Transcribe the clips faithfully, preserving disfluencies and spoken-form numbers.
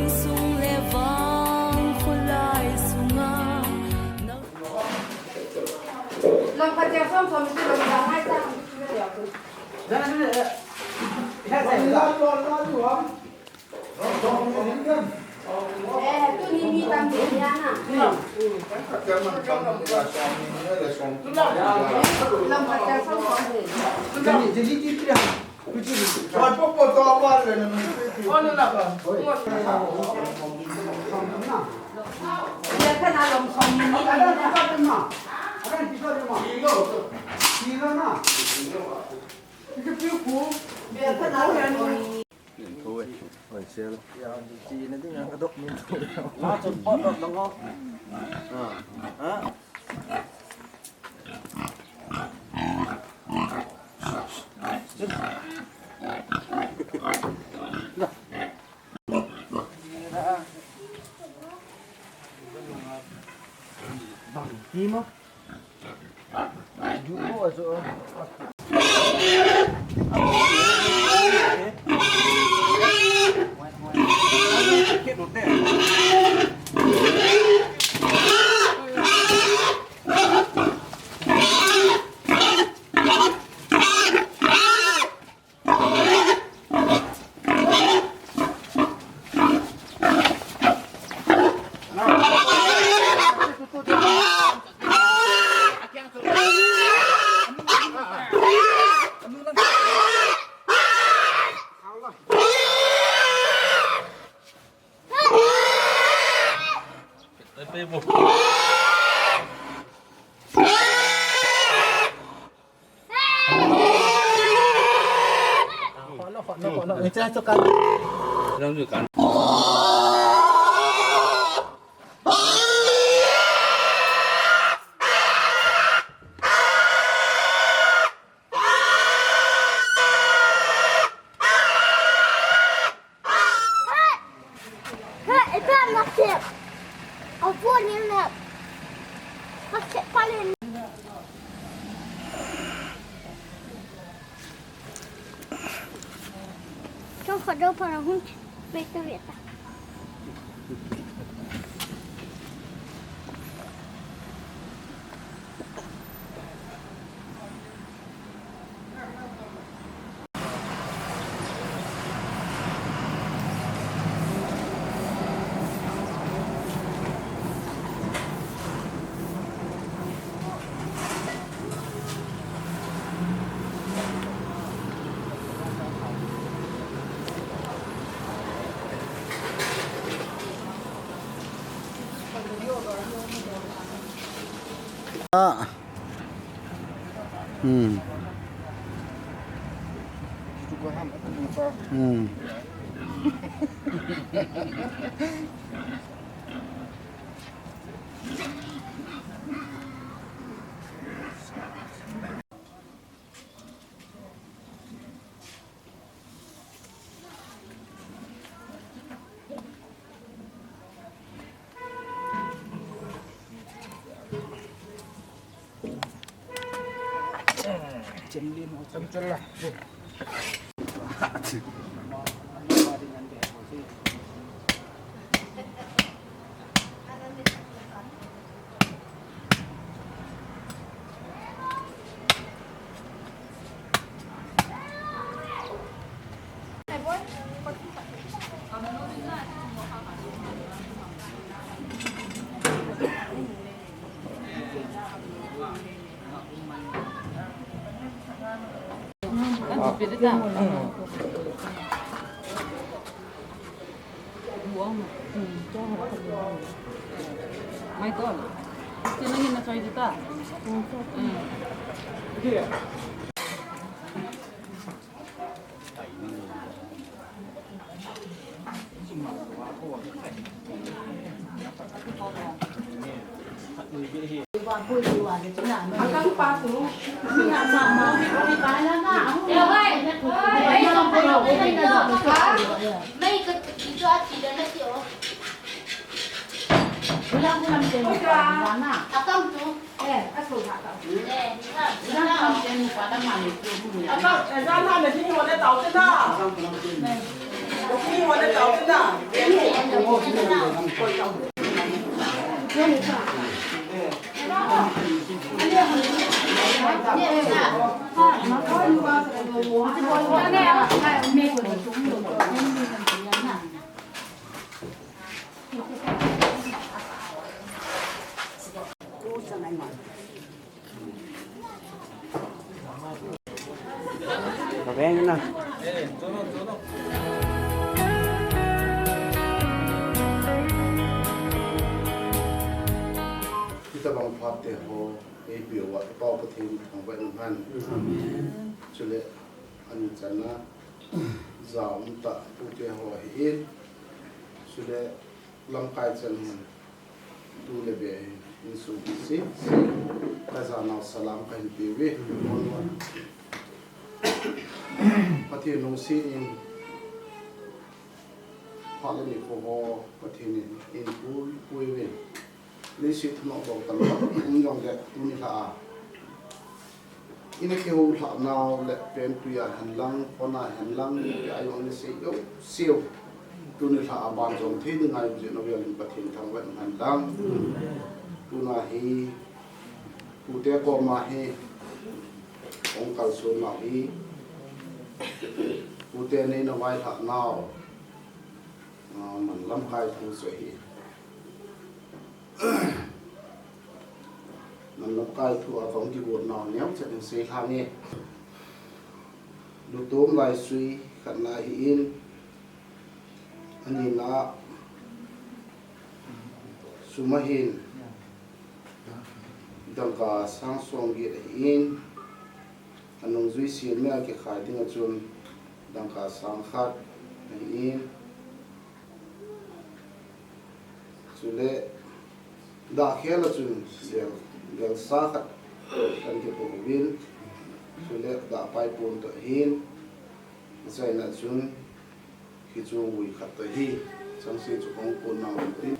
Sung le vang kholai sunga. Lam khat cheng som som chu lam dang hai ta. Eh, tuni mi tam ding ya na. Lam khat cheng som som ding. Chong khat dou para hun, beta beta. Ah. Hmm. Hmm. Mai to. Sina hina choi ta. Ka veng na. Hitabang phat te ho, eipeuva, i Pau Pathen thangvah in umhen. Amen. Chule, ani channa, ja umtah, pute ho ahin. Chule, lamkai chan hin. Tu le be hin insung sese, ka janau salam kahin peuve. Pathen lungset in, phat le nikho ho, Pathen in, eipui, pui uvin. Leiset thu nong bou tamtah um jongle, tuni lha a. Ina kihou lhah nau le pentui a henlang, phone a henlang, ipi a jong ina sei jouseu. Tuni lha a banjom thei dinga eijui nau jal in Pathen thangvah in umhen lang. Tuna hi, pute koma hi, hung kalson nau hi, pute neina vailhah nau, ah, man lamkai thu chu ahi. Nan lamkai thu a kahung kigot nau neocha in sei lhang e. Lutom laisui khatna ahin, anina sum ahin, dangka sang somget ahin, anungjui sen mei a kikhai dinga chun dangka sang khat ahin, chule, dah khel a chun bel, belsa khat kan kipoh uvin, chule, dah paipon toh ahin, achaina chun, hichu vui khat toh ahi, changse chu kahung kon nau hin tin.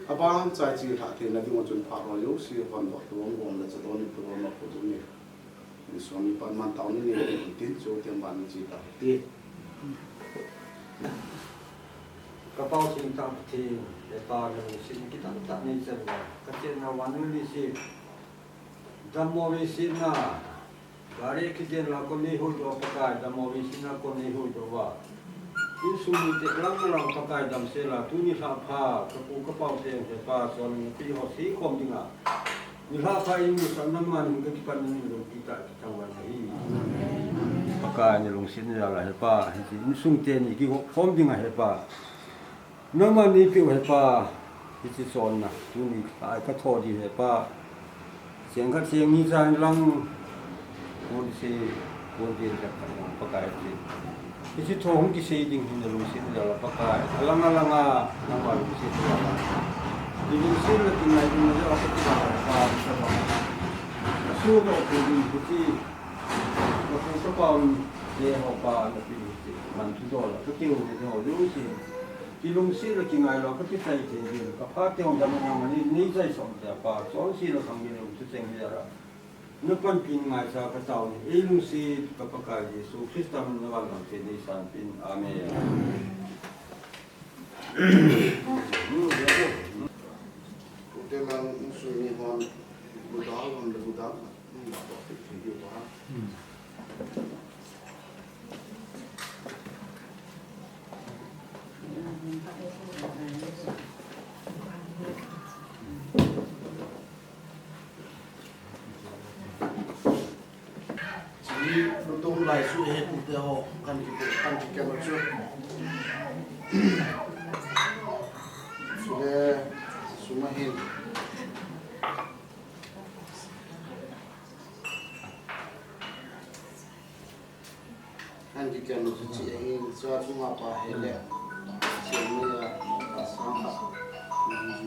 Aban chai chi lhah theina dinga chun phat ho jouse hondoh tou, gom le chadon tou, ma phu tou ni. Ni som ni pan man tao ni ni tin chu tin ban ni chi ta ti. Ka Pau Singtang Pathen, Hepa nalungset in kitamtah nei chan uva, ka chenna vannoi leiset dammo veisetna, gari accident la kon nei huhdoh Pakai, dammo veisetna kon nei huhdoh uva, insung mite lang lang Pakai damsel a, tuni lhah pha, ka pu ka pau teng Hepa, chonna pi ho seikhom dinga, nilhah pha eimusah nangman hin ka kipan in loupi tah kithangvah in ahi. Pakai nalungsetna jal a Hepa, hiche insung teni kihoukhom dinga Hepa, nangman neipeh u Hepa, hiche chonna, tuni lhah a ka tho ding Hepa, seng khat seng ni chan lang, kon sei, kon ding le ka Pakai ti. Hiche thu hung kisei ding hin nalungset jal a Pakai, alang alanga, nangma lungset jal a, nalungset le kingaidam jal a ka ti a Hepa, ka sudoh thei ding hiche, ka pu ka pau te ho pa na pi hiche, man thudol a ka kihou te ho jouse, kilungset le kingailou a ka kichai thei ding, ka pha te ho dam a nangma nei, nei chai som te Pa, chonse le khang ding le um chu cheng jal a. Na panpina ngaichat ka tao in, eilungset ka Pakai Jesu Christa min a van lam te nei sanpeh in. Amen. Ute lang insung mi hon, budal hon le budal, hmm, ba to ti ti ba. Chuni lutom laisui hi pute ho kan ki, kan kikem u chu. Chule sum ahin. Kan kikem u chu hiche ahin, chua chunga pa hi le. Chemia, ka sang khat.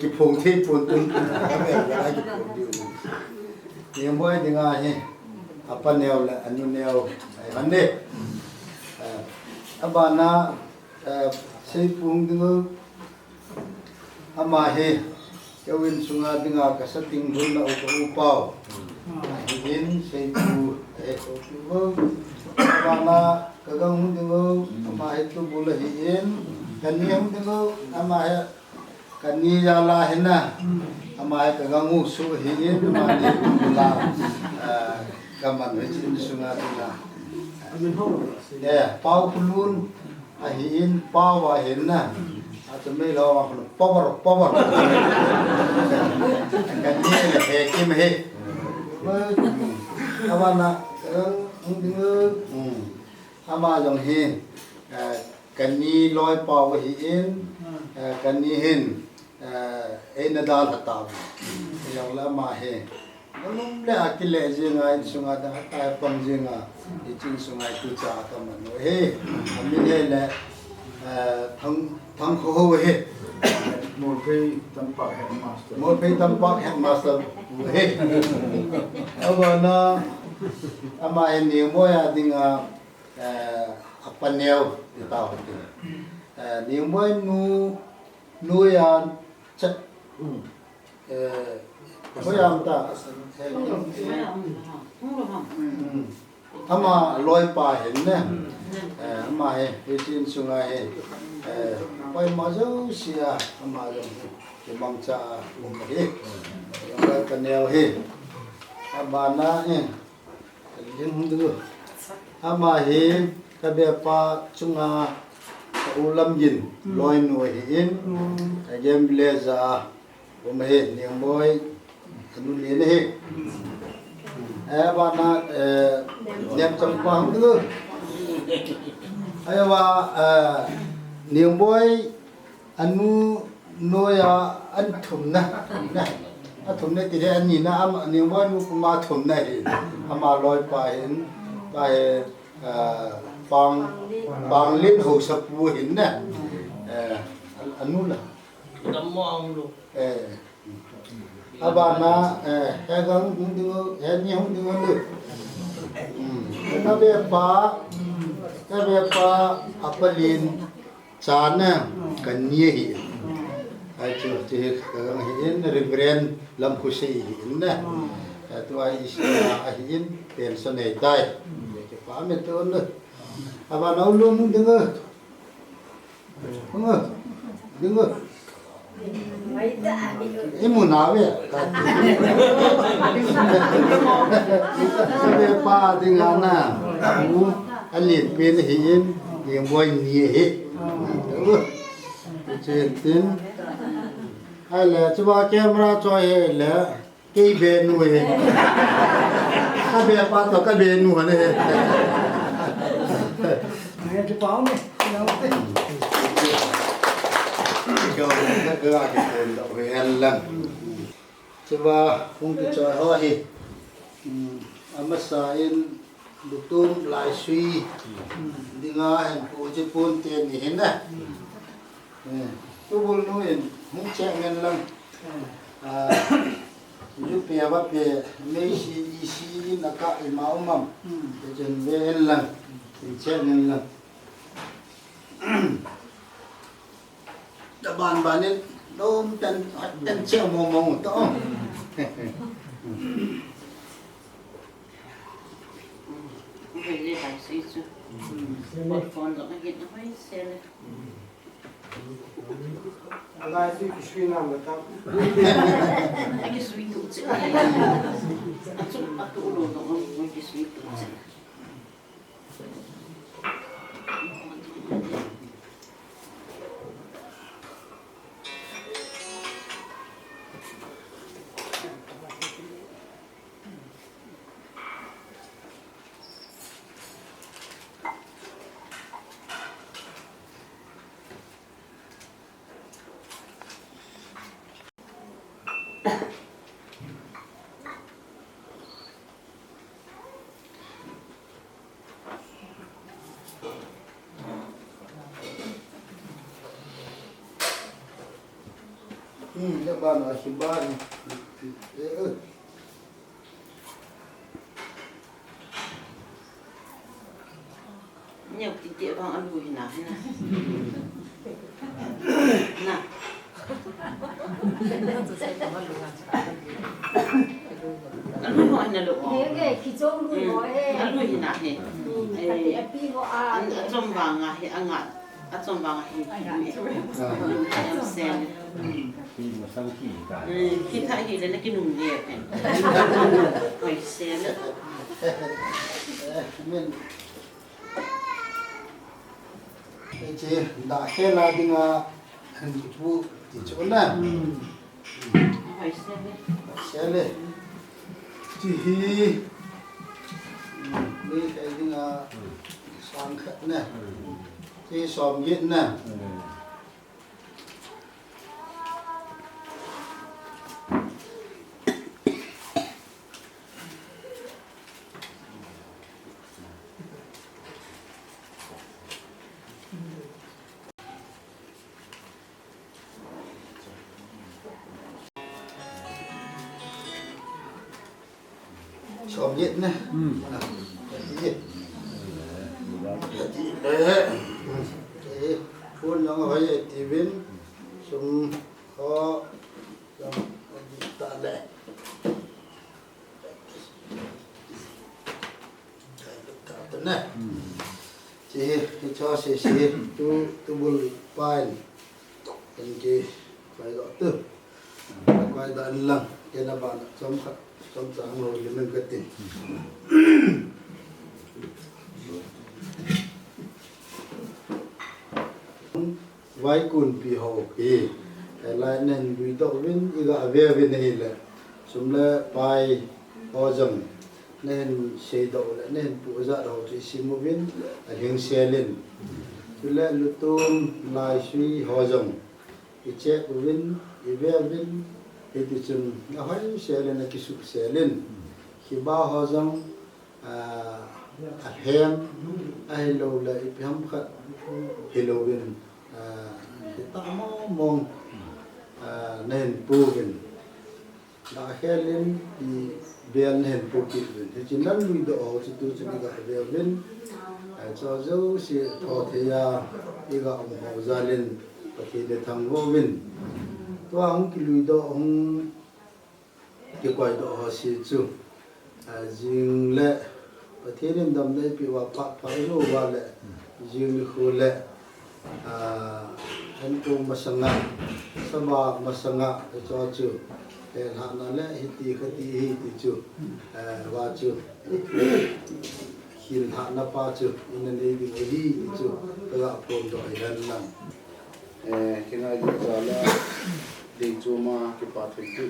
kiphong thei pon tun. Ka ve ka kiphong diu. Nimboi dinga hi. Apa neo le anu neo. Ai han de. Eh, abana, eh, Seipung dingu. Ama hi, keu insunga dinga ka sating lhunna u ka u pau. Ahin, Seipu, eh, ka u pu vo. Ama na ka gang hung ding u, ama hi tubul ahin. Ka ni hung ding u, ama hi, ka ni jal a hin na. Ama hi ka gang u su ahin, ama ni tubul a, ah, ka man u hi insunga dinga. Eh, Pau Khulun, Ahin, Pau ahin na. Achu mei lo a khun power, power. Ka ni le he kim he. Abana, eh, hung ding, eh, hmm. Ama jong hi, eh, ka ni loi Pau ahin, eh, ka ni hin, eh, eina dalha tau. Jong le ama hi. Nalum le akile jinga, insunga dang atai pang jinga, hiche insunga tucha ka man u hi. Amin hi le, eh, Thang, Thang Kho Ho hi. Morphei Tampak headmaster. Morphei Tampak headmaster u hi. Abana, ama hi Nimboi a dinga, eh, apa neo, ti tau ti. Eh, Nimboi nu, nu ya chat. Eh, Khoyam ta. Eh, mm. Ama loipa hin ne. Eh, ama hi, hiche insunga hi. Eh, koima jouse a, ama jong hi. Kimangcha a um hi. Ka neo hi. Abana, eh, lim hung ding. Ama hi, ka bepa chunga, ka u Lamgin, loinu ahin, ka gem village a, um ahi, Ningboi, anu ni ahi. Eh, abana, eh, Nemchangpa hung ding. Ahivang, eh, Ningboi, anu noiya athumna, na. Athumna tile anina ama, Ningboi nu kuma thumna hi. Ama loipa hin, pa hi, ah, Pang, Panglen haosapu hin na. Eh, anu la. Dam mo ang lo. Eh. Abana, eh, he gang hung ding, he ni hung ding lu. Hmm. Ka bepa, ka bepa, a palin, Chana, ka ni ahi. Ahi chu, chu hi, ka ahi in, Reverend Lamkhosei ahi in na. Ahi tu ahi isi ahi in, pension nei tai. Kipa me tu na. Abana u lom ding a. Ding a. Imu nave. Sabe pa ding ana. U, alin pen ahi in, Ningboi ni ahi. Chen tin. Ahile, chuba camera choi ahile, kei benu ahi. Ka bepa toh ka benu ahi. Ai, kipa me. Kei benu ahi. Chuba hung kichoi ho hi. Hmm, amasa in lutum laisui. Hmm, dinga hin pu chi pun te ni hin na. Hmm. Eh, tubul nu in hung che ngen lang. Hmm. Ah, ju pe va pe mei si i si in aka i ma umam. Hmm. Te chen ve en lang. In che ngen lang. Da ban ban in lom tan, tan che mo mo to. Hoi le hai sui chu. Phone lo ka gin hoi se le. Lai sui ki sui nam ta. Aki sui tu che. Atu atu lo lo ki sui tu che. Hmm, ya ba na shi ba ni. Eh, eh. Neo ti ti bang alu hina hina. Na. Alu ho hina lo. He, he, kichong lu ho, he. Alu hina he. Hmm, eh, api, api ho a. An, achom vang a he, anga. Achom vang a he. Anga. Ayam sen. Hmm. Ki masang ki ka. Eh, kita hi le na kinung ye he. Oi, sen. Eh, men. Hiche, da khela dinga, han kipu, ti chu na. Hmm. Hoi se le. Hoi se le. Hiche hi, hmm, mi khai dinga, sang khat na. Hiche som get na. Som get ne. Hmm. Ah, get. Get le. Eh, phone jong hoi e tivin. Sum ho jong ta le. Ta, ta, ta ne. Hmm. Chi, hicho si si, tu, tubul pain. Kan ki, pai lo tu. Pai da lang, kena bana, som khat. Chomcha hung houlim inge kati. Vaikunpi ho hi, hilai nahin luidoh uvin, iga ve uvin ahile, sum le pai ho jong nahin seidoh u le, nahin puh jat ho chu isim uvin, alhingsel in. Chule lutum laisui ho jong icheck uvin, ive uvin, hitichun ahoisel in, akisuhsel in. Hiba ho jong, ah, alhem, ahilouleh ipi ham khat hilouvin, ah, hitah mong mong, ah, nahin pu uvin. Lahkhel in ibel nahin pu kit uvin. Hichun nahin luidoh ho chu tuchun iga ve uvin. Ahi, chu jouse tho thei a iga um ho jal in Pathen ithangvah uvin. Tua hung kiluidoh, hung kikoidoh ho se chu, ah, jing le Pathen in damna eipeh uva phat pha imu uva le, jing nikho le, ah, hinkho masanga, sabah masanga, hicho chu, eh, lhahna le hiti khati hi ti chu, eh, va chu, khin lhahna pa chu ina nei ding ahi ti chu, kaga phondoh ahi hen lang. Eh, kingai ding jal a, ding chu ma kipa thei ti.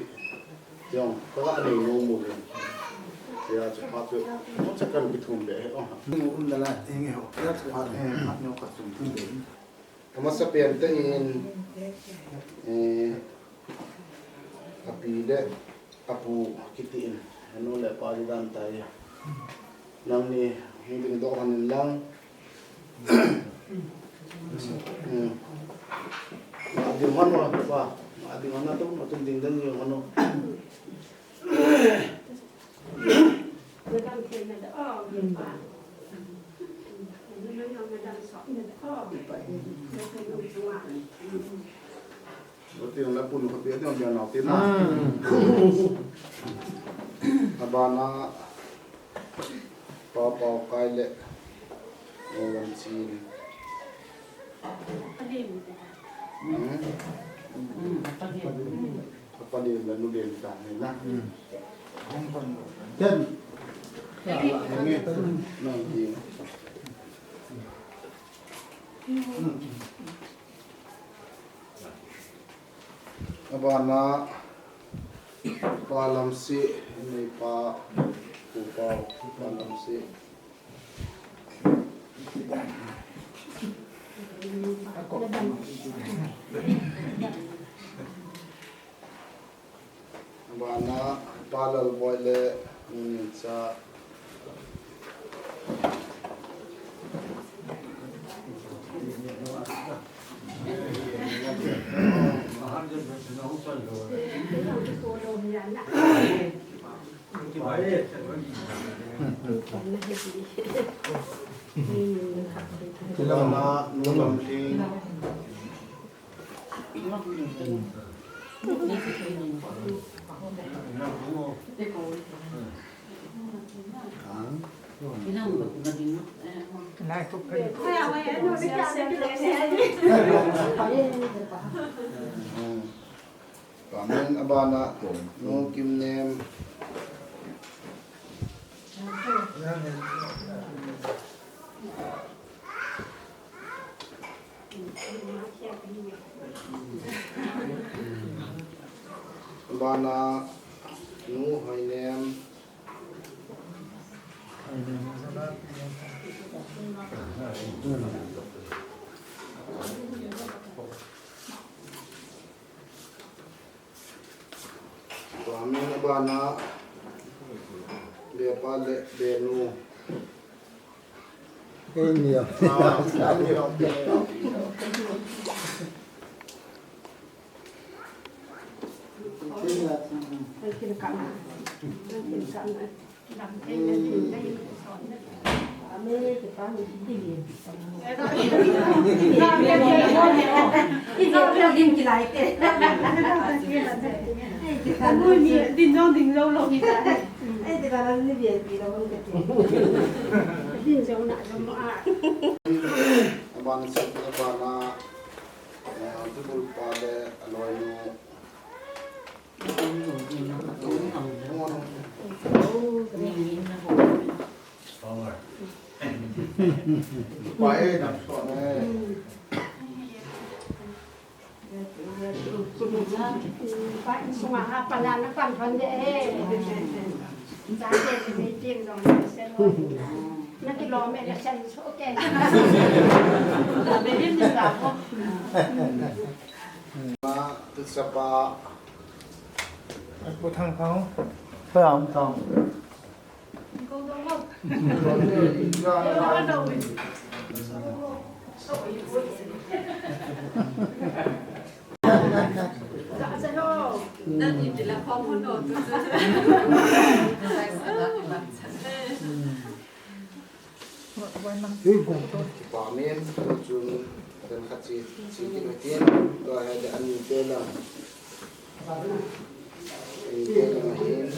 Jong, kaga nei nom uvin. Tia chu phat chu, mo cha kan kithum be he, oh. Ni um la la, eng e ho. Tia chu phat, eh, phat neo ka thum thum be. Amasa pen te in, eh, api le, apu kiti in, anu le pa di dan tai. Nangni hung dingdoh hon in lang. Hmm. Ma ding hon o, pa. Ma ding hon o, tu, ma tu ding ding hon o. Ati na pun ko pi ati na nau ti na. Hmm. Abana pa pau kai le. Mo lam chin. Hmm. Hmm. Apa dia lalu dia minta ni na. Hmm. Dan. Ya, ini. Nanti. Hmm. Abana, pa lam se, nei pa, pu pa, pa lam se. Abana, pa Lalboi le, Nunincha. Abana, Nu Lamling. Amen. Abana, Nu Kimnem. Abana, Nu Hoinem. Amen. Abana, Bepa le Benu. Ei ni a. Ah, ei ni a. Aban set na bana, eh, tubul pa le aloinu. Pa e, nam so ne. Pa sunga ha pa na na pan pan de e. Sa de de me tin dong se lo. Na ki lo me na sen so ke. Da be din da ko. Ma tu sa pa. Pu Thang Thang. Pa am Thang. Kipa min, chun, dan khat chi, chi kit utin, tua hi dan ani te lang. Ani te lang ahin,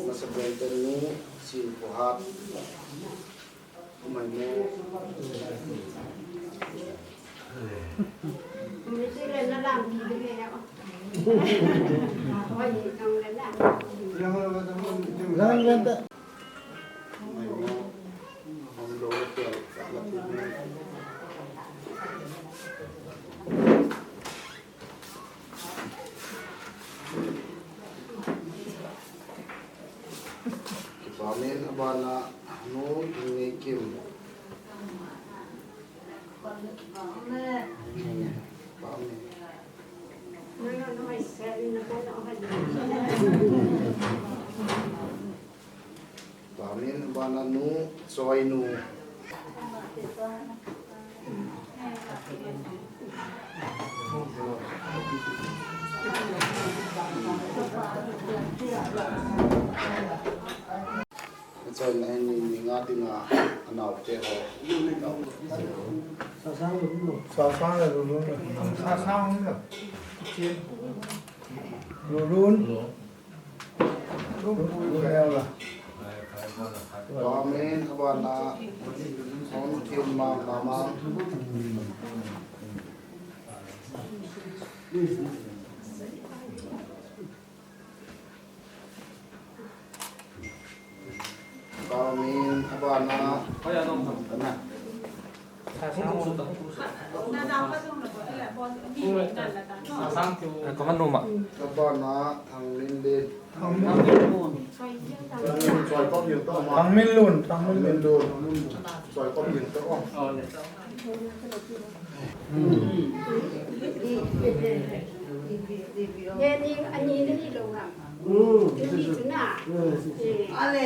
masa pen ten nu, sin ko hat. Umai mo. Lang lang ta. Kipa min, abana nu Ngei Kim. Kipa min. Kipa min, abana nu Choi nu. Choi na hin ni, ni nga dinga anau te ho. Sasang le Lulun. Sasang le Lulun. Lulun. Lulun. Lulun. Amen. Abana. Hon kin ma mama. Amen. Abana. Ana. Kaman numa. Abana Thangminlen. Thangminlun, Thangminlun. Thangminlun. Choi kop yin to. Ye ni ani ni lo ha. Hmm. Ni tu na. Ale.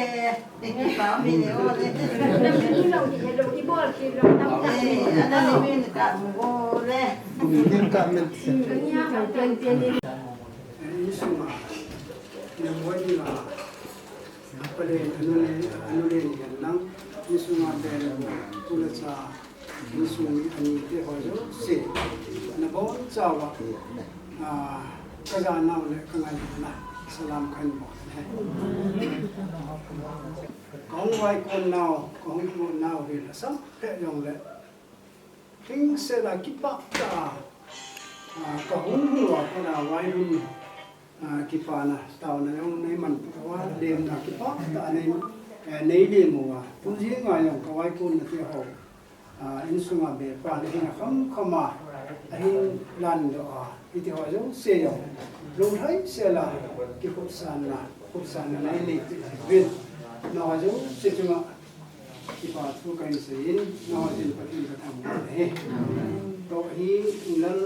Ba mi ne o le. Ni lo ni lo ni bol ki lo na. Eh, ana ni min ka mo le. Ni ka men. Ni ya ka pen pen ni. Ni suma. Ni mo ni la. Pale, anu le, anu le ni kan lang, ni sunga pen, tu le cha, ni sung ani te ho jouse, na bon chawa, ah, ka ja nau le ka ngai na, salam kan mo. Ka hung vai kon nau, ka hung mo nau hi la sam phe jong le. Thingset a kipah tah a, ah, ka hung hung uva kona vaihom, ah, kipana taona jong nei man uva, lemna kipah tah a nei, eh, nei lem uva. Tu jing a jong ka vaikonna te ho, ah, insunga bepa le hin a kham kham a, ahin lan doh a, hiti ho jouse jong, lung hai sel a, kikhopsanna, khopsanna nei nei uvin. Nangho jouse chunga, kipa thu kahin seiyin, nangho din Pathen kathangvah e. Toh hi, nal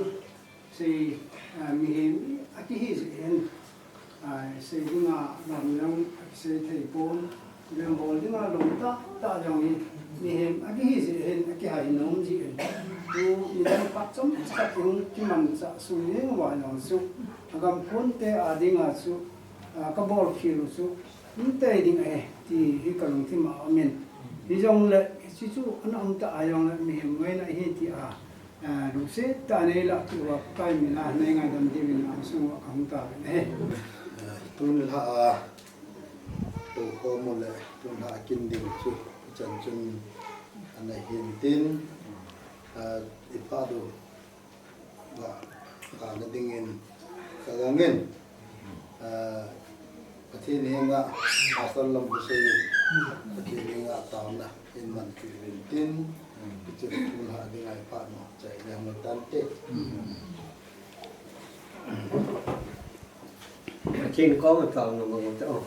sei, ah, mihem a kihi jeh in, ah, sei dinga, lam jong a kisei thei pon, lem bol dinga lom tah tah jong hi, mihem a kihi jeh in, a kihai nom jeh in. Tu, nidang phat chomkhat hung kimanchah sung jeng uva jong chu, agam konte a dinga chu, ah, ka bolkhel u chu, um tei ding ahi, ti hi ka lungthim a um in. Hijongle, hiche chu ana um tah a jongle, mihem ngaina ahi ti a, ah, lungset tah a nei lah kit uva, Pakai min a nei ngaidam diuvin a sung uva ka hung tauvin ahi. Ah, tun lha a, tou khom u le, tun lha a kin ding chu, chan chun ana hin tin, ah, i phat u Lah, ka na dingin, ka gangin, ah, Pathen henga, Pastor lam kisei, Pathen henga taona in man kit uvin tin, kichun tun ha ding ai pa no, chai le mo tan te. Pathen koma taona mangcha o.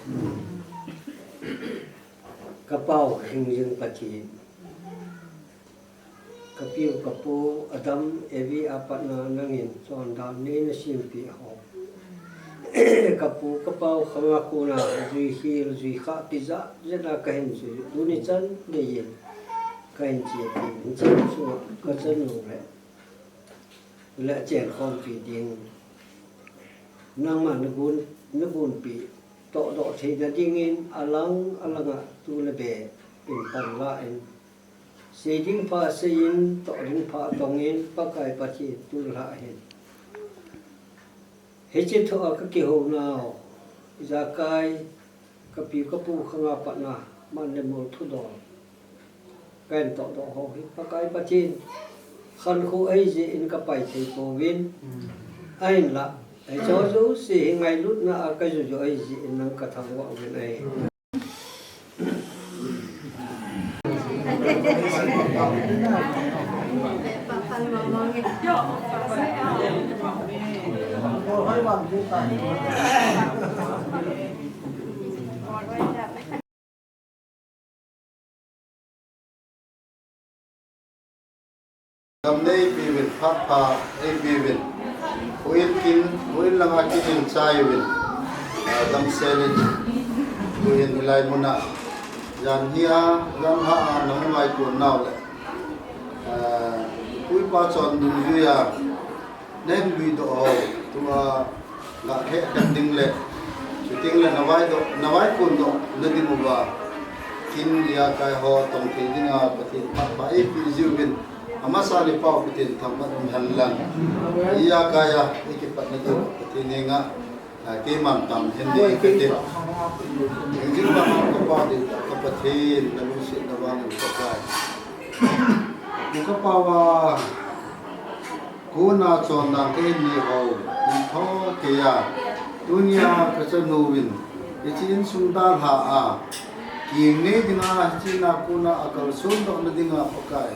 Ka Pau hingjing Pathen. Ka piu ka pu Adam Evi a patna nangin chondan nei na sempeh ho. Ka pu ka pau khanga kona jui hil jui kha tijat jat a ka hin jui. Tuni chan geiyin ka hin chepi, hin chepi chunga ka chanu le, le chen khompi ding. Nangma na gun, na gunpi toh doh theina dingin alang alanga tu le be in pan la in. Sei ding pha seiyin, toh ding pha tongin, Pakai Pathen tulha hin. Hiche thu a ka kihou nau, ijakai, ka pi ka pu khanga patna, man le mol thudol. Ka hin toh doh ho hi, Pakai Pathen, khankho ahi jeh in ka pai thei pouvin. Ahinla, hicheho jouse hi ngailutna a ka ju ju ahi jeh in nang ka thangvah uvin ahi. Gam nei eipe uvin, phat pha eipe uvin. Huin kin, huin langa kin in chai uvin. Ah, damsel in. Tuhin hilai muna. Jan hi a, jan ha a, nahung ngai kon nau le. Ah, pu pa chondungjui a. Nahin lui doh ho, tua, ga khe khen ding le, chuteng le na vai doh, na vai kon doh, na ding uva. Kin ijakai ho tong thei dinga, Pathen phat pha eipe jiuvin, amasa le pau Pathen thangvah um hen lang. Ijakai a, i kipat na diu, Pathen henga, ah, keiman tam hen ding kati. Jing jing ba ka pa ding, ka Pathen, na lungset na vang in Pakai. Ka pa va, Kona chondan kahin nei ho, in tho kei a, tunia ka chanu vin, hiche insung dalha a, kinei dinga, hiche na kona a kalson doh na dinga Pakai.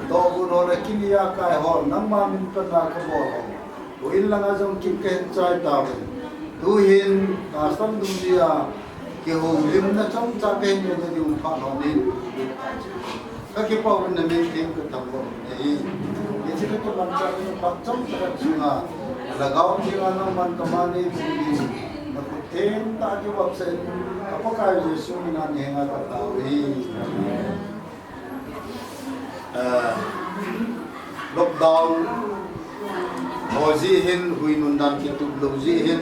Tohgon ho le kin ijakai ho, nangma min pan a ka bol ho. Huin langa jong kin kahin chai tauvin. Tuhin, ka sam dungjuia, kihoulimna chomcha kahin nei na diu phat ho nei. Ka kipah uvin na min theng ka thangvah ahi. Hiche ka kimanchah in phat chomcha ka sunga. Lhagao thenga nangman ka ma nei thei ding. Na khut theng tah a kivopsah in ka Pakai Jesu mina nei henga ka tao ahi. Ah, lockdown ho jeh hin, hui nundan kitup lou jeh hin,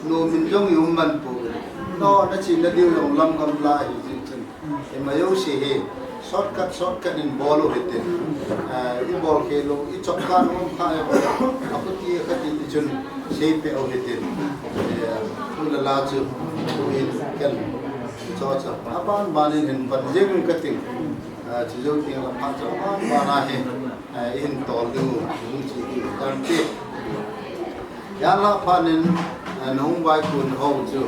nomin jong i um man poi. No, na chena diu jong lam gamla ahi jeh chun. Ima jouse hi, shortcut, shortcut in bol u hitin. Ah, i bol khel u, i chop kha u um kha e, a khuti a kati ti chun, seipeh u hitin. Eh, tu le la chu, tu in ken, cho cho. Aban ban in hin pan jeng kating. Ah, chu jou teng le phat chu aban ban a hi. Ah, i hin tol diu, hung chi diu, tan ti. Jan la phat in, ah, nahung vaikun ho chu,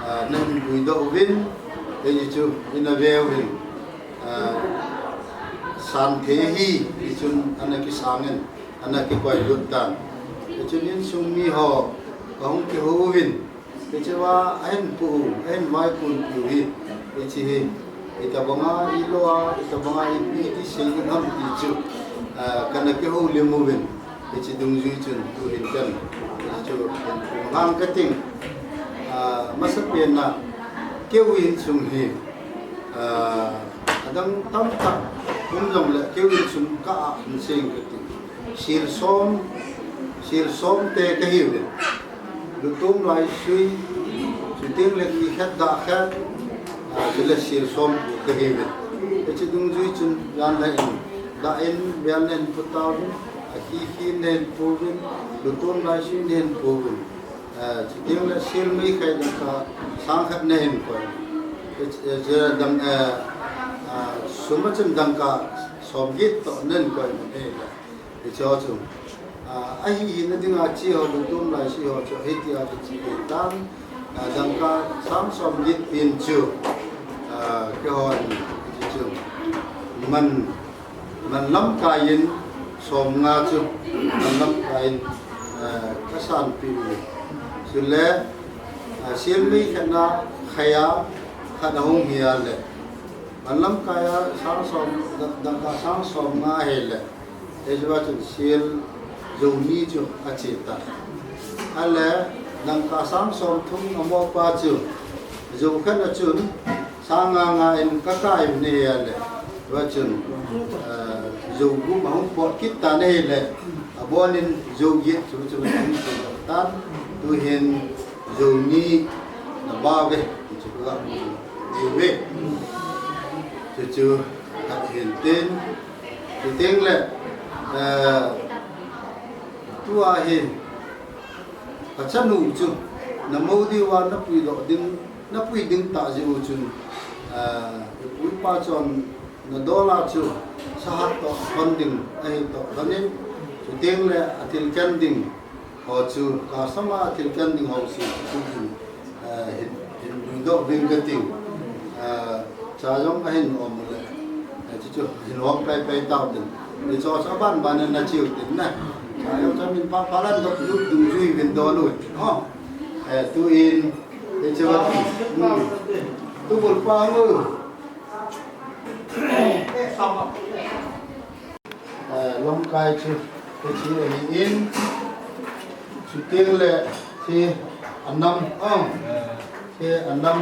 ah, nahin lui doh uvin, hichu, ina ve uvin, ah, san thei ahi, hichun ana kisangin, ana kikoi lut tan. Hichun insung mi ho, kahung kihou uvin, Hiche va ahin pu u, ahin vaikun piu hi, hiche hi, itobanga i lo a, itobanga ipi ti sei ding ham ti chu, ah, kana kihoulim uvin, hiche dungjui chun tuhin kan, hiche chu, hung hang kating, ah, masapen a, keu insung hi, ah, adang tamtah um jongle, keu insung ka a um seng kating. Sil som, sil som te kahiuvin. Lutum laisui, chuteng le kikhet dahkhet, ah, chule sil som pu kahiuvin. Hiche dungjui chun jan le in, dah in, vel nen putauvin, akhi khi nen puvin, lutum laisui nen puvin. Ah, chuteng le sil mei khai dangka sang khat nahin koi. Hiche, hiche dang, eh, ah, sum a chun dangka som get toh nahin koi mani. Hiche ho chu, ah, ahi hina dinga che ho, lutum laisui ho chu, hitia chu che tan, ah, dangka sang som get pen chu, Ah, keiho in, hichu, man, man lamkai in, som nga chu, man lamkai in, ah, ka sanpi u. Chule, ah, sial mei khat na, khaya, khat ahung hi a le. Man lamkai a sang som, da, dangka sang som nga hi le. Hichu a chun sial jou ni chu a che ta. A le, dangka sang som thum a mo pa chu, jou khat a chun, sang nga nga in ka kai u ni a le. Hichu a chun, eh, jou gup a hung pot kit ta ni le. A bon in jou giet chu chu a hung che tan. Tu hin jou ni na ba ve. Chu ka ga mu ve. Chu chu ka hin tin. Chu ting le, eh, tua hin, ka chanu chu, na mo diu a na pui doh ding, na pui ding ta jeh u chun, eh, pui pa chun na dol a chu, sahap toh hon ding, ahi toh hon in, chu ting le, a thil khen ding, Ho chu, customer thil khen ding ho si, chu chu, eh, hin, hin lui doh ving ka ting. Eh, cha jong a hin um le. Eh, chu chu, hin hong pai pai tau tin. Ni cho sa ban ban na chiu tin na. Cha jong cha min pa pa lan doh lu du jui vin do lu. Ho. Eh, tu in, eh, chu ba. Hmm. Tu bul pa mu. Eh, lamkai chu, hiche ahi in, chu ting le, hiche a nam, ah, hiche a nam,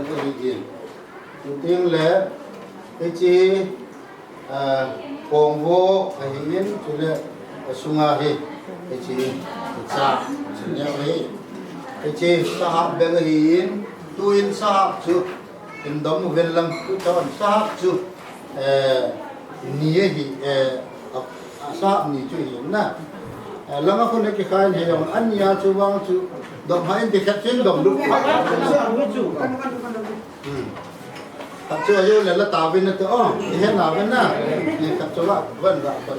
chu ahi in. Chu ting le, hiche, ah, kongvo ahi in, chule, a sunga hi, hiche, cha, chu neo ahi. Hiche, sahap beng ahi in, tu in sahap chu, Hin dom uvin lang tu chon sahap chu, eh, ni hi, eh, a, a sahap ni chu hi na. Eh, langa khun a kikhai in he jong, a ni a chu vang chu, dom hai in ti khat chu hin dom lut. Hmm. Khat chu a jo le la ta vin na te, oh, i he na vin na. Ni khat chu va, van va, van.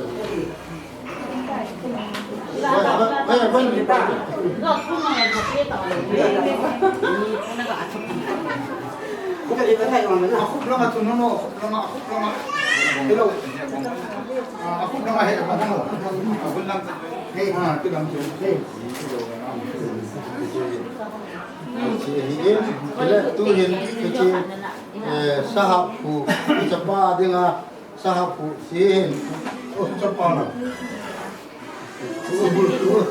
Tuhin, eh, sahap pu, chapa dinga, Sahap pu si hin. Oh, chapa na. Oh, oh, oh.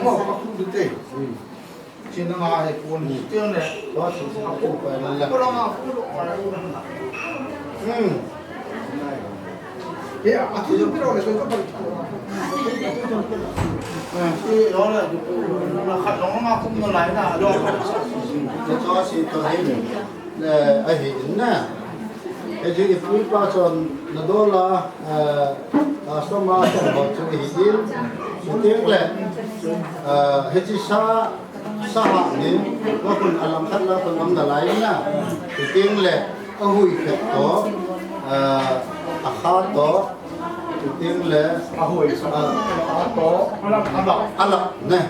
Oh, oh, oh, te. China nga he pon ni te ne. Wa su sahap pu pa na la. Pura ma pu lo. Hmm. He, a tu yo piro le so ka pa. Eh, lo le, na khat lo ma kum no lai na, lo. Te cho si to he. Eh, ahi in na. Hichu i pu i pa chun na dol a, eh, customer chun ho chu hi in. Chuteng le, eh, hiche sa, sahap hi, va khun a langkhat la khun um nalai na. Chuteng le, a hui khat toh, eh, a kha toh, chuteng le, a hui, eh, a toh, a lap, a lap ne.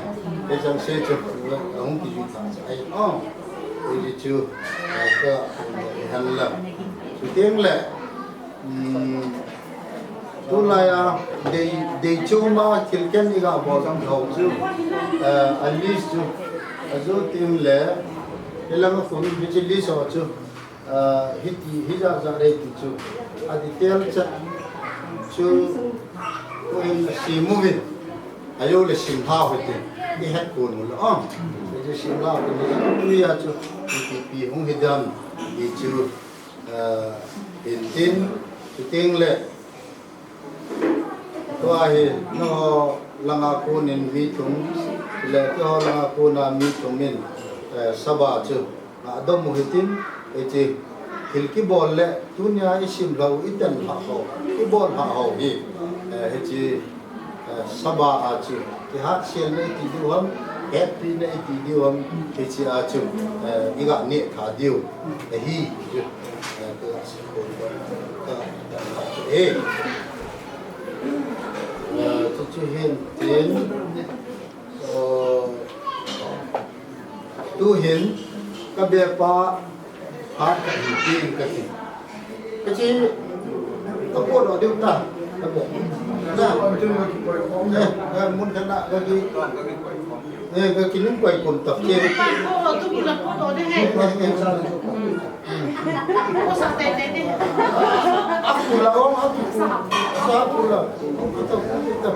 Hiche se chu, a hung kijui ta, ai, oh. Hichu, eh, ka, eh, han la. Chuteng le, um, tulai a, dei, dei chom a, thil khen i ga bol ho chu, eh, a list chu, a jo teng le, i lang a khun, hiche list ho chu, eh, hiti, hija ja rei ti chu, a detail chat chu, ko hin a sim uvin. A jo le sim hao hite, i het kon u le, oh. I chu sim hao hite, i a chu, i pi pi hung hi dan, i chu, eh, in tin, chuteng le, tua hi, nangho langa kon in mi thum, le keiho langa kon a mi thum in, eh, saba chu, A dom u hitin, hiche, thil kibol le, tunia i sim lou, i tel lha ho, i bol lha ho hi, eh, hiche, eh, saba a chu, kihat sel na i ti diu ham, happy na i ti diu ham, hiche a chu, eh, i ga neh tha diu, ahi, chu, eh, ka, ka, ka, eh. Eh, chu, chu hin, tin, eh, Tuhin, ka bepa, Phat khat hin ti in ka ti. Ka chi, ka pot lo ding ta. Ka pot. Na, eh, eh, mun khat na, ka ki, eh, ka ki nung koi kum tap che. Ka pot lo, tu la pot lo ding hai. Eh, eh, sa, sa. Hmm. Ko sa te te te. Aku la ong, aku. Sa aku la. Kita, kita.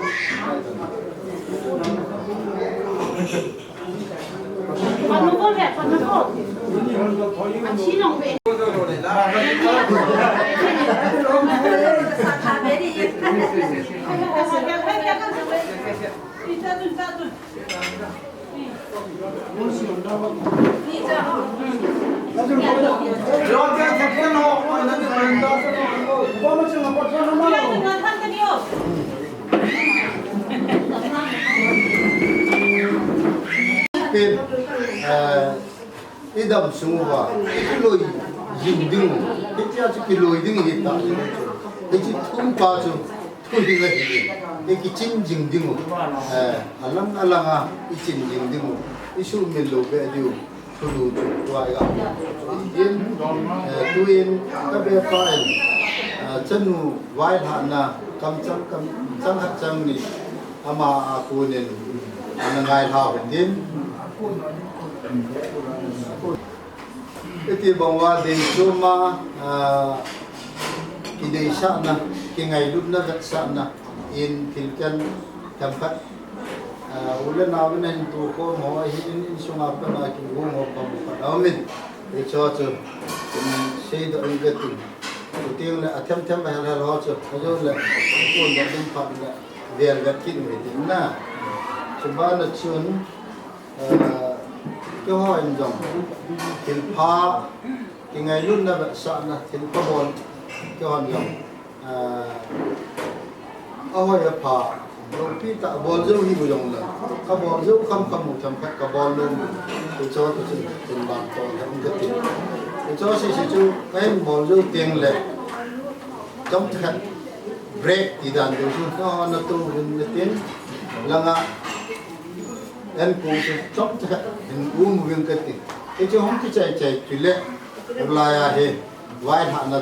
Pen, eh, i dam sung uva, i kiloi jing ding u, hitia chu kiloi ding hi ta ding u chu. Hichi thum pa chu, thu ding ahi, i kichin jing ding u. Eh, alang alang a, i chin jing ding u. I sumil lou be diu. Thulu chu tua i ga. In, eh, tuin ka be pa in, eh, chanu vailhahna kam chang kam chang hat chang ni ama a kunin ana ngailha hon din. Iti bang uva dei choma, ah, kideisahna, kingailutna vetsahna in thil ken themkhat. Ah, u le nau in ahin tu khom ho, ahin in, insunga pat a kigong ho phabep khat aumin. Hicho chu, um, seidoh in katin. Chuteng le athem them a hel hel ho chu, ajo le, kon le dum phat le, vel vet kit u hitin na. Chuban a chun, ah, keiho in jong, thilpha, kingailutna vetsahna, thilpha bol, keiho in jong. Ah, ahoi apha, loupi tah bol jou hi u jong le, ka bol jou kham kham u themkhat ka bol lou, hicho chu chun, chun bang to le um kati. Hicho sese chu, ka hin bol jou teng le, chomkhat break ti dan ding chu, na, na tu vin na tin, langa, en ku chu chomkhat hin um vin kati. Hichu hung kichai chai chu le, lai a hi, vailhahna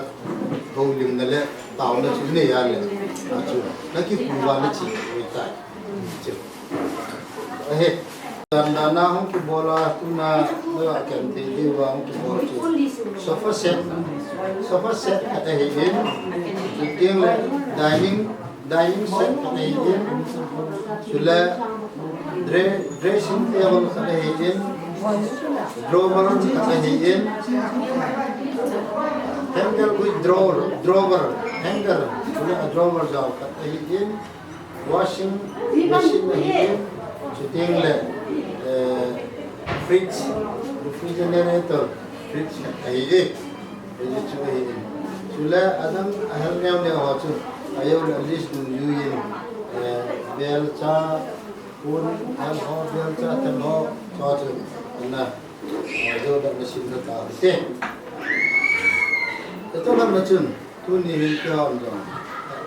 houlimna le taona chu nei a le, a chu, na kikhuva na chi, oi tai. Chu. Ahi. Dan dan a hung kibol a, tuna, na ken thei diuva hung kibol chu. Sofa set. Sofa set khat ahi in. Chuteng le dining Dining set khat ahi in, chule dre-, dressing table khat ahi in, drawer khat ahi in, hanger with drawer, drawer, hanger, chule a drawer jao khat ahi in, washing machine ahi in, chuteng le, eh, fridge, refrigerator, fridge khat ahi in. Hichu ahi in. Chule adang ahel neo neo ho chu, ajo le list nung ju in, eh, belcha, pon, hel ho, belcha, them ho, cho chu, na, eh, jo da na sim na ta te. Te to lam na chun, tuni hin keiho jong,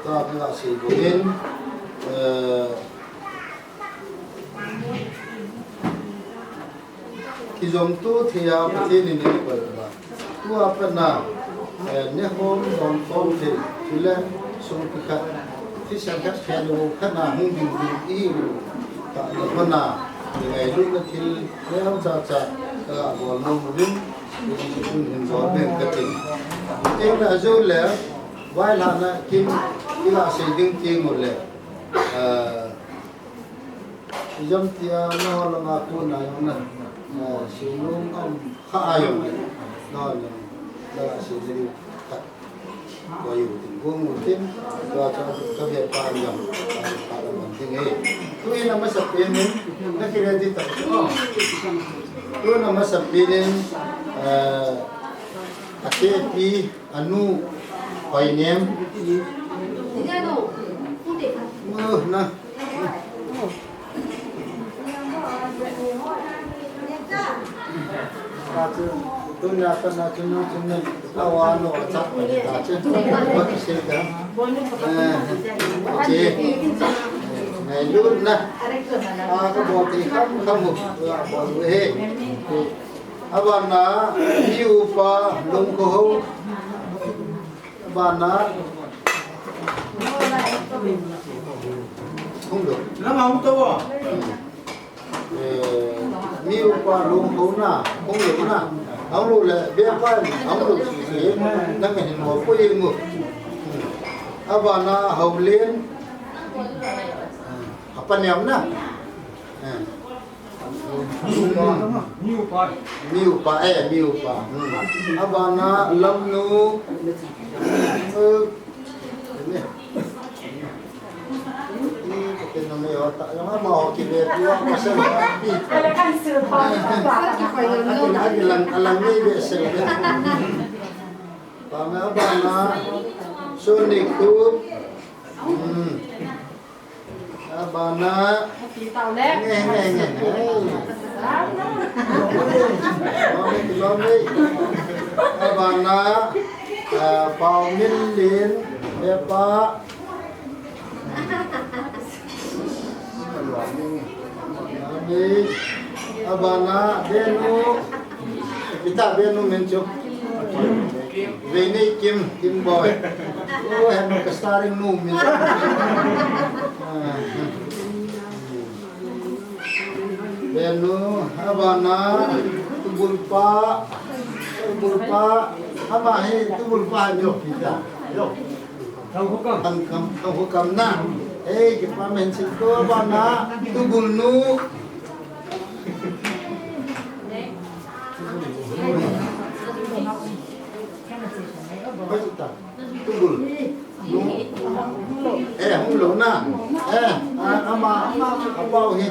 ta ka sei bo in, eh, Kijom tu thei a Pathen in eikoi uva. Tua pat a, eh, nehom, donkhom thei, chule sung kikhat, thisan khat phen u khat a hung ding ding ihiu. Tah le hon a, ngailutna thil neocha cha, ka bol nom uvin, hin bol beng kati. Teng le ajo le, vailhahna kin, iga sei ding teng u le, eh, Ijemtia nangho langa kona jong na, eh, seinom aum kha a jong le, nangho jong, nangho seinom khat koi u tin, gong u tin, tua chu ka vepa jong, ka vepa la man ding e. Tuin amasapen in, na ki ready ta chu. Tuin amasapen in, eh, atepi, anu, hoinem. Oh, na. Ka chu, tuna ka na chu na chu na, awa no, acha, ka chu, what to say ka? Eh, che. Eh, lu na. A, ka bol ti kham, kham mu, ka bol he. Abana, mi upa, Lungkhohou. Abana, hung lo. Lam hung to. Eh, mi upa Lungkhohou na, hung lo na. Hung lo le, be pa ni, hung lo si si. Nang hin mo ko ye mo. Abana, Haolin. Apa niam na? Eh. Mi upa. Mi upa, eh, mi upa. Hmm. Abana Lamnu. Eh, ni. Ni, kati na mi upa. Yang ama ho ki be, pi wa ma se. Ala kan se pa. Aki, aki lang, alang ni be se. Pa me abana. Suni ku. Hmm. Abana. Happy tau le. Nge, nge, nge, nge. Lom le, lom le. Abana, ah, Paominlin, Bepa. Lom le. Abana, Benu. Pi ta Benu min chu. Veinei Kim, Kim Boy. Oh, hem ka starring nu min. Ah. Benu, abana, Tubulpa, Tubulpa, ama hi Tubulpa jo, kita. Jo. Thang hukam. Thang kam, thang hukam na. Eh, kipa mention ko, abana, Tubulnu. Oi, ta. Tubul. Eh, hung lo na. Eh, a, ama, a pau hi.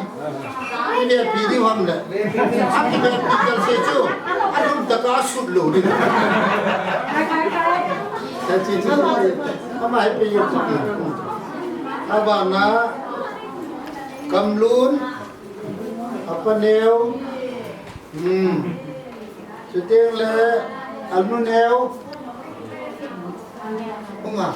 Ai, le pi di ham le. A ki be pi kal se chu. A lum ta ka sut lo di. Ta chi chi. Ama hi pe yo. Abana. Kamlun. Apa neo. Hmm. Chuteng le, anu neo. Hung a.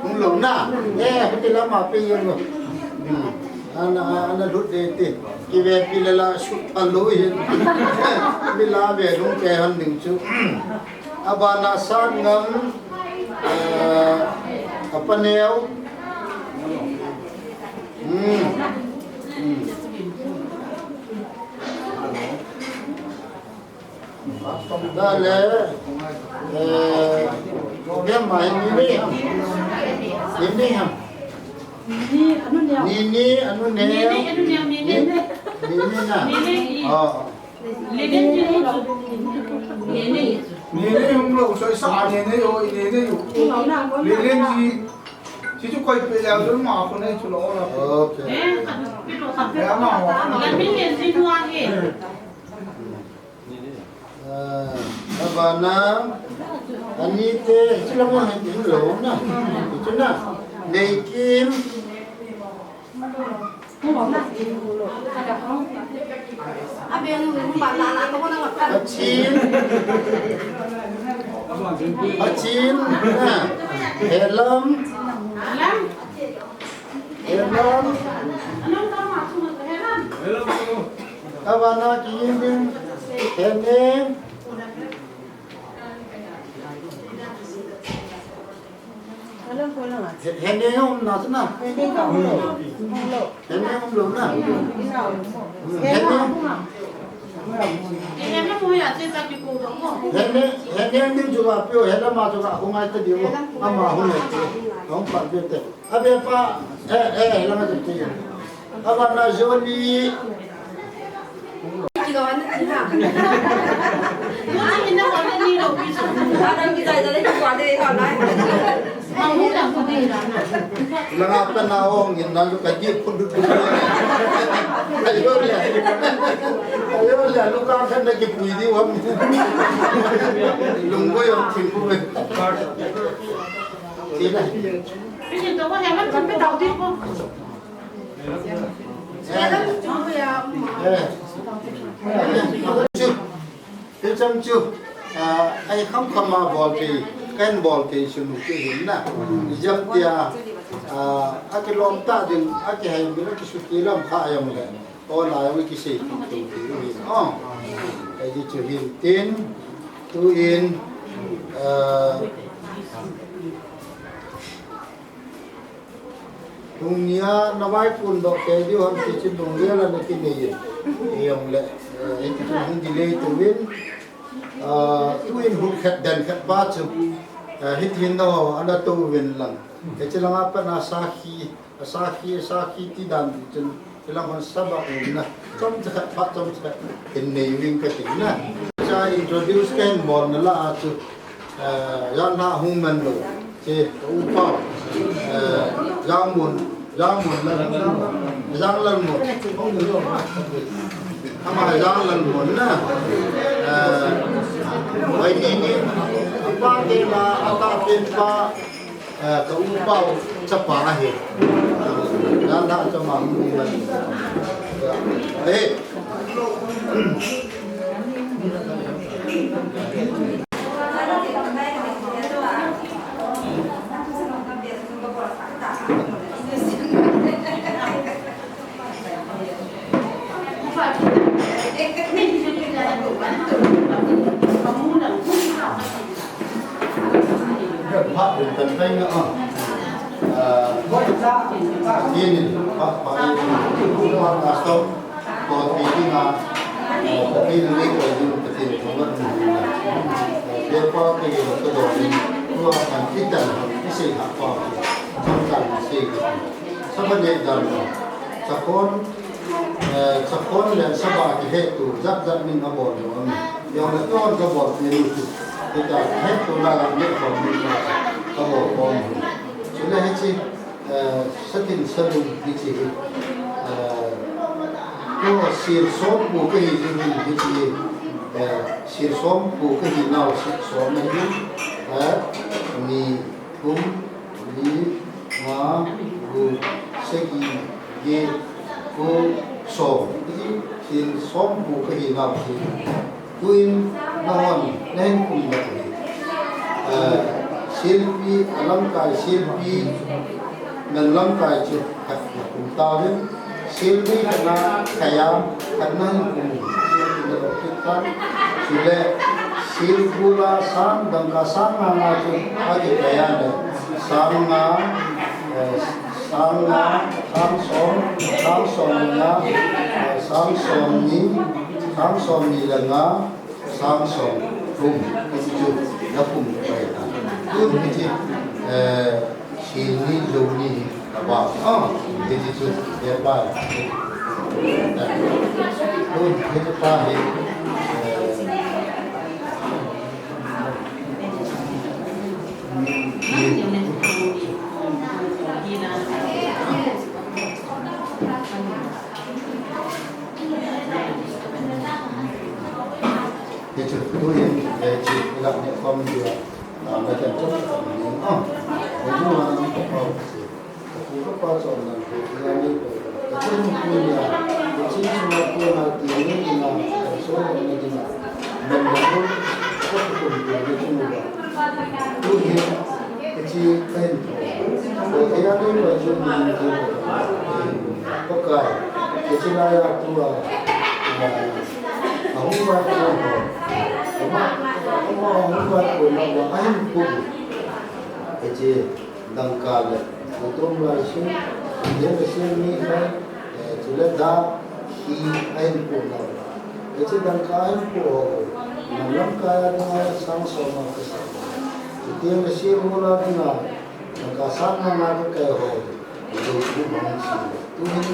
Hung lo na. Eh, kati lama pe yen lo. Hmm. Ana, ana lut de ti. Ki ve pi le la sut pha lo yen. Mi la ve lung ke han ding chu. Abana Sangam. Eh, apa neo. Hmm. Hmm. Dale, eh, Gemma, ini ni ham. Ini ni ham. Nini, anu niam. Nini, anu niam. Nini, anu niam, Nini. Ni-, Nini na. Nini, i. Oh. Lelen ji ni chu. Nini. Nini hung lo, soi sa Nini yo, Nini yo. Lelen ji. Chi chu koi pe ya, ma ko nei chu lo la. Okay. Eh, ka pi lo ka pe. Ya ma ho. La min len ji nu a he. Ah, abana, ani te, chila mo hen lo na. Chu na. Nei Kim. Achin. Achin. Na. Helam. Helam. Abana ki yin din. Hene. He-, hene um na na. Hene um lo na. Hene. Hene, hene din juga pio, hene ma juga hungai te dio. Ama hungai te. Hung pa te. Abe pa, eh, eh, lama tu ti. Abana Johnny. Kilo na ti ha. Johnny na ko ni lo ki. Adam ki dai dai ki kwa de ha na. Langa pa na ong in na lu ka ji phun du du. Ayo le. Ayo le, lu ka khan na ki pui di wa. Lung ko yo thin ko. Ti na. Pi ni to ko he man kan pe tau di ko. Chu, chu, chu, ah, ai kham kham a bol thei, kan bol thei sunu ki hin na. Jam tia, ah, a kilom ta din, a kihei mi, a kisuti lam kha jong le. Aw, lai wi kisei tu tu ti wi. Aw. Ai di chu hin tin. Tu in. Eh, Tuni a na vai kun doh te diu ham ti chu lunggel a na kinei e. Ijong le, eh, hiti chun hung delay tu vin. Ah, tu in hung khat den khat pa chu. Eh, hiti hin na ho, ana tu vin lang. Hichi langa pat na sakhi, sakhi, sakhi ti dan chun. Hilang hon Sabbath umna. Chomcha khat pha, chomcha khat. Hin nei ving ka ti na. Cha introduce ka hin bol na la a chu. Eh, Jan Lha hung man lou. Che, ka upa. Eh, Jangmun, Jangmun la. Janglalmun. Ama Janglalmun na. Eh, vai ni ni. Apa ke ma, apa ke pa. Eh, ka upa u chapa ahi. Jan Lha chama hung man. Eh. Sakhon, eh, sakhon le Sabbath kihetto jat jat min abol lou ahi. Jong le ton kabol pe ni chu. Hita hetto la la ne ko ni ka kabol ko ni. Chule hichi, eh, satin salung hichi hi. Eh, ko sil som ko kahi ji hichi. Eh, sil som ko kahi nau sil som hi. Eh, ni Thum, li, nga, gup, sagi, get, ko, som. Hichi, sil som ko kahi nau hi. Tuin, nahon, nahin kum na hi. Eh, silpi, alamkai, silpi, nang lamkai chu, khat na kum tauvin. Silpi kana kaya, kana hin kum, silpi na lo kit tan. Chule, silpi la sang, dangka sang nga nga chu, agi kaya le, sang nga, eh, sang nga, sang som, sang som nga, eh, sang som ni, sang som ni le nga, Sang som thum, hichi chu, na kum pai ta. Tun hichi, eh, sini joni, ba, ah, hichi chu, eh, ba. Tun hichi pa hi, eh, Hichu, tu in, eh, chi, ilah ni kom dia, ah, na kan chop, ah, ah, tu na, ah, chi. Ka pu ka pa chon lang, tu ya ni ko. Ka chen ku ni a, ka chen ku na ku na ti ni ni na, ka so na ni na. Nan na ku, ka pu ku ni ni ni na. Tu hi, Hichi kahin tho. Ko thei a kahin pai chu min chu. Pakai. Hichi laiya tua. Ahung pai ko ho. Ama, ama ahung pai ko na wa ahin pu. Hichi dangka le. Utum lai sin. Yen sin ni khai. Eh, chule da hi ahin pu na. Hichi dangka ahin pu ho. Nang lamkai a dinga sang som a kasa. Chuteng le sir hol a dinga dangka sang nga nga kakai ho. Jou pu mang si. Tuhin,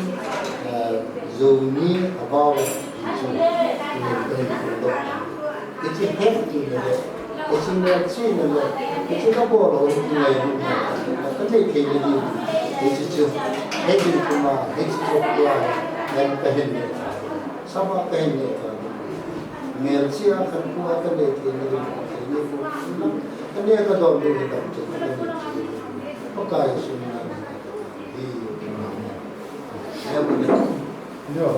eh, jou ni abao chu. Tuhin kahin pu lo. Hichi hung ti le, hichi melchih le, hichi kabol ho hi ngai ni. Kanei thei le ni. Hichi chu. Hichi kuma, hichi chu kua. Ngai kahin ne. Sama kahin ne. Melchih a kan kua kanei thei le ni. Kanei kadon le ni. Pakai sum na. Hi. Amen. Yo.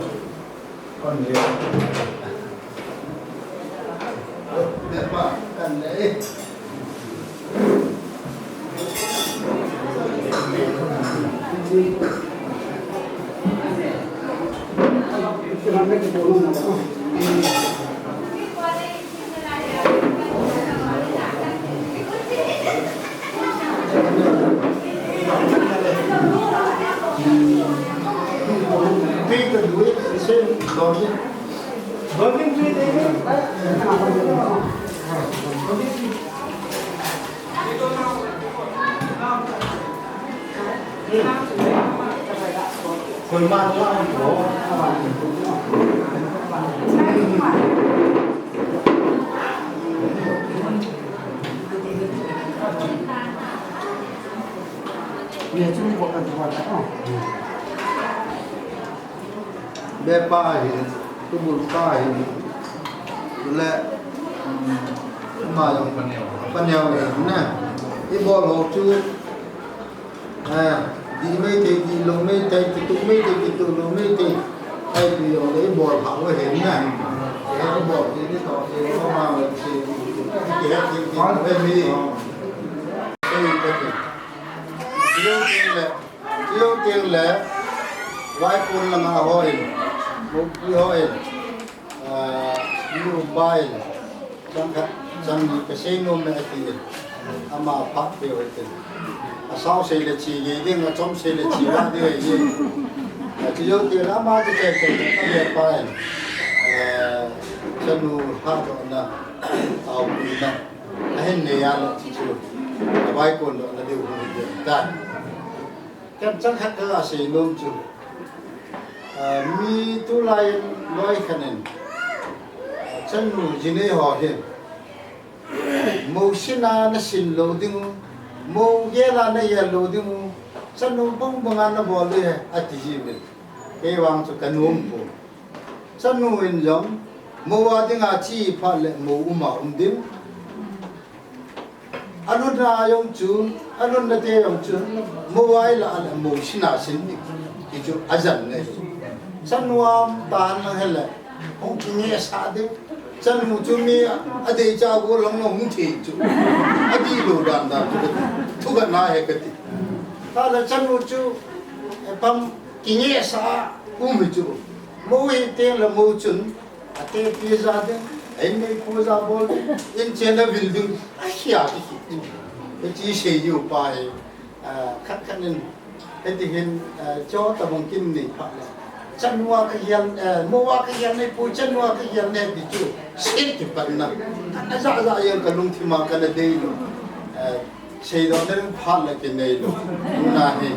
Bepa ahin, tubul pa ahin, le, um, ama jong paneo, paneo ahin na. Ibol ho chu, eh, dih mei thei, dihlou mei thei, kituh mei thei, kituhlou mei thei. Ahi, tu jong le ibol pha u ahin na. Eh, ibol thei ni toh, eh, ama ma thei, kihet thei, thei, thei, mi. Thei, thei, thei. Thei, thei, le. Chujou teng le, Vaikon langa hon, Mopi hon, ah, mi upa in, chang khat, chang ni kasei nom e ati in, ama phat peh u hitin. Asao sei le chi gei ding, achom sei le chi va ding ahi. Ah, chujou teng le ama chu kei kei le, ka le pa in, eh, chanu lhadohna, taopina ahin nei a le chu chu, a Vaikon dohna diu hung hi ding tai. Ken chang khat ka sei nom chu, ah, mi tulai in loi khat in, ah, chanu jinei ho hin, mou sin a na sin lou ding u, mou gel a na gel lou ding u, chanu bang bang a na bol u hi, ati ji min. Kei vang chu ka nom pon. Chanu in jong, mou a dinga che phat le mou um a um ding. Alhunna jong chu, alhunna te jong chu, mou a ilah le mou sin a sin ding. Hichu ajan ngai. Chanu a um tan lang hile, hung kingehsah ding. Chanu chu mi adeicha go lang lang hung thei chu. Adihlou dan dan chu. Thu khat na he kati. Tale chanu chu, eh, pam kingehsah a um hi chu. Mou hi teng le mou chun, atepi ja ding, a inneipu ja bol ding, inchen avil ding, akhia kihi. Hiche sei diu pa hi, ah, khat khat in, hiti hin, ah, cho tabang kin nei phat le. Chanu a kagel, eh, mou a kagel neipu, chanu a kagel nei ti chu, sei kipatna. Kana ja ja jeng ka lungthim a kana deilou. Eh, Seidoh na ding phat le kinei lou. Tuna hi,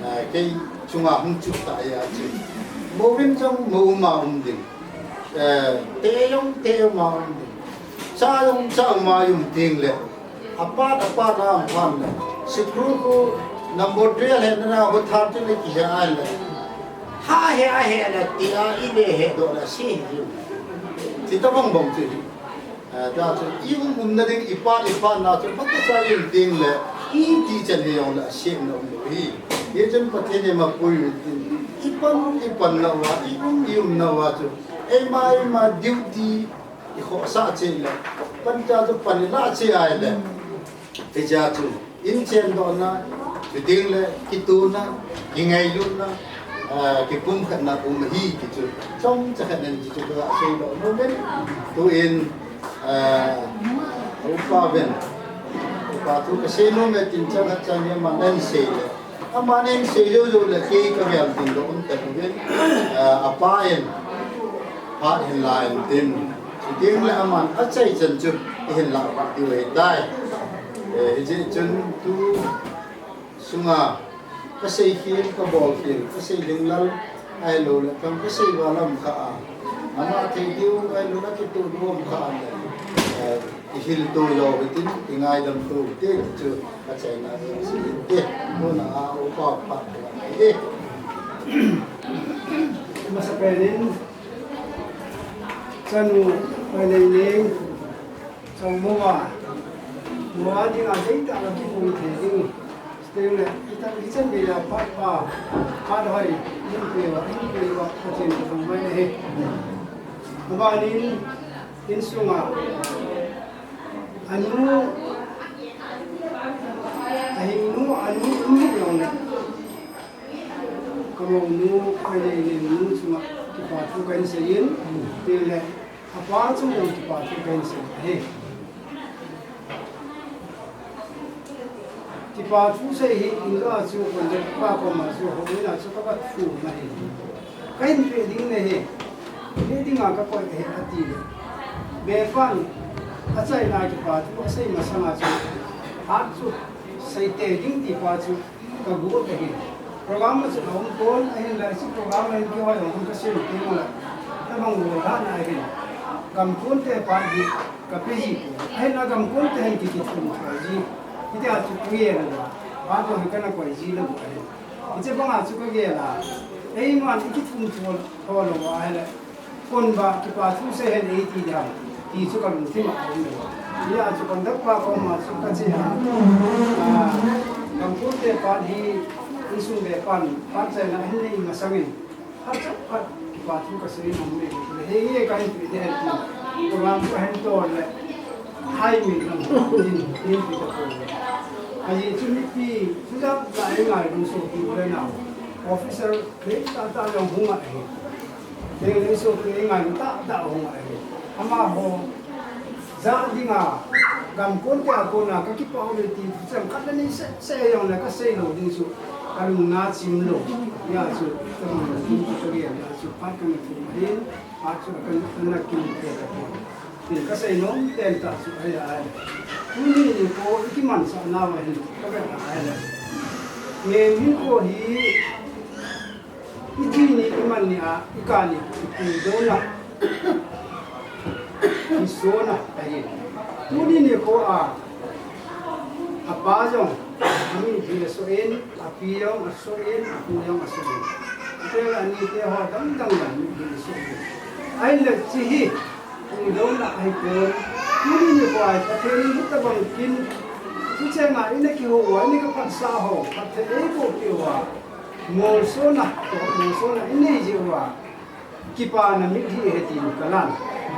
eh, kei chunga hung chut ta ahi a chu. Mou in jong mou um a um ding. Eh, te jong te um a um ding. Cha jong cha um a um ding le. Apat, apat a um phat le. Sikru khu number twelve he na na ho thar chu le kihe a le. Ha he a he le ti a i le he doh le si hi. Ti tabang bang chu hi. Ah, ta chu, i um umna ding, i pan, i panna chu, phatechan i um teng le, iti chan hi jong le, asemna um lou hi. Hichun Pathen in eima puiyin tin, i pan, i panna uva, i um, i umna uva chu, eima, eima duty, i khohsah cheh le, pancha chu pan i lah cheh a ahile. Hichea chu, inchen dohna, chuteng le, kituna, kingailutna, ah, kipumkhatna um ahi ti chu. Chomcha khat nin ti chu kasei doh nom in. Tuin, ah, upa ven. Upa thu kasei nom e tin chang khat chang ni aman ahin sei le. Aman ahin sei jou jou le kei kavel ding doh um ta uvin. Ah, apa in. Phat hin la in tin. Chuteng le aman achaichan chu ihin lah peh diu ahitai. Eh, hijeh chun tu sunga kasei khel, kabol khel, kasei lhinglel, ahilou le kam kasei val um kha a. Ama thei diu, ahilou le kitoh diu um kha a le. Eh, ihil to lou hitin, ingaidam to te chu kachaina chu asei te. Tuna a upa phat e. Masapen in, Chanu, Hoineineng, Changmou a, mou a dinga deitah a kipum thei ding. Chuteng le, hitan, hichan geiya phat pha, phat hoi, hinpeh uva, hinpeh uva, Pathen kathangvah in ahi. Abanin, insunga, anu, ahingnu, anu, um jongle. Kamounu, Hoineineng nu chunga kipa thu kahin seiyin, chuteng le apa chunga jong kipa thu kahin sei ahi. Kipa thu sei hi, inga chu, kon le pa koma chu, houin a chu kava thu ahi. Kahin pe ding nahi, pe dinga kakoi ahi ati le. Bepan, achaina kipathu asei masanga chu, hat chu seite ding tipa chu kagot ahi. Program chu aum pon ahinla, hiche program a hin kihoi hung kasem teng ula, tabang lou lhahna ahin, gamkon te pan hi kape ji pon. Ahinla gamkon te hin kikithum thoi ji. Hitia chu kagel uva, pa toh hin kana koi ji lou ahi. Hiche banga chu kagel a, eiman ikithum thoi lou ahile, kon ba kipathu sei hen eiti ding ham ti chu kalungthim a aum e. Hijeh a chu conductor pa koma chu kache a, a, gamkon te pan hi, insung bepan, phat chaina ahin nei masangin, phat chomkhat kipathu kasei nom e. Henge kahin pe ding ti, program chu ahin tol le, hai min lam hin, hin pi ta pon. Ajeh chu mipi, chu jat jat a eingailun sopi u le nao, officer, kei tahtah jong hung ahi. Kei le sopi eingailun tahtah hung ahi. Amaho ja dinga, gamkon te a kona kakipah uve ti thucheng khat le nei seh seh jongle kasei lou ding chu, kalung nachim lou. Hijeh a chu, tamang lou ding chu kagel a chu, phat kana thum ahin, phat chu kana, kana kin te ta pon. Tin kasei nom pen tah chu ahi a. Tuni nikho ikimansah nauva hin kavet a ahile, Ngem hinkho hi iti ni iman ni a, ikah ni ipuidouna, isona ahi. Tuni nikho a, apa jong amitlhi asoh in, api jong asoh in, apu jong asoh in. Ate anite ho dang dang jong mitlhi asoh in. Ahinla hiche hi puidouna ahipon. Tuni nikho a Pathen in hitabang kin, thucheng a ina kihou uva, ina kiphatsah ho, Pathen eiboh peh uva, molsona, molsona inei jeh uva, kipana mitlhi ahi tin kalan.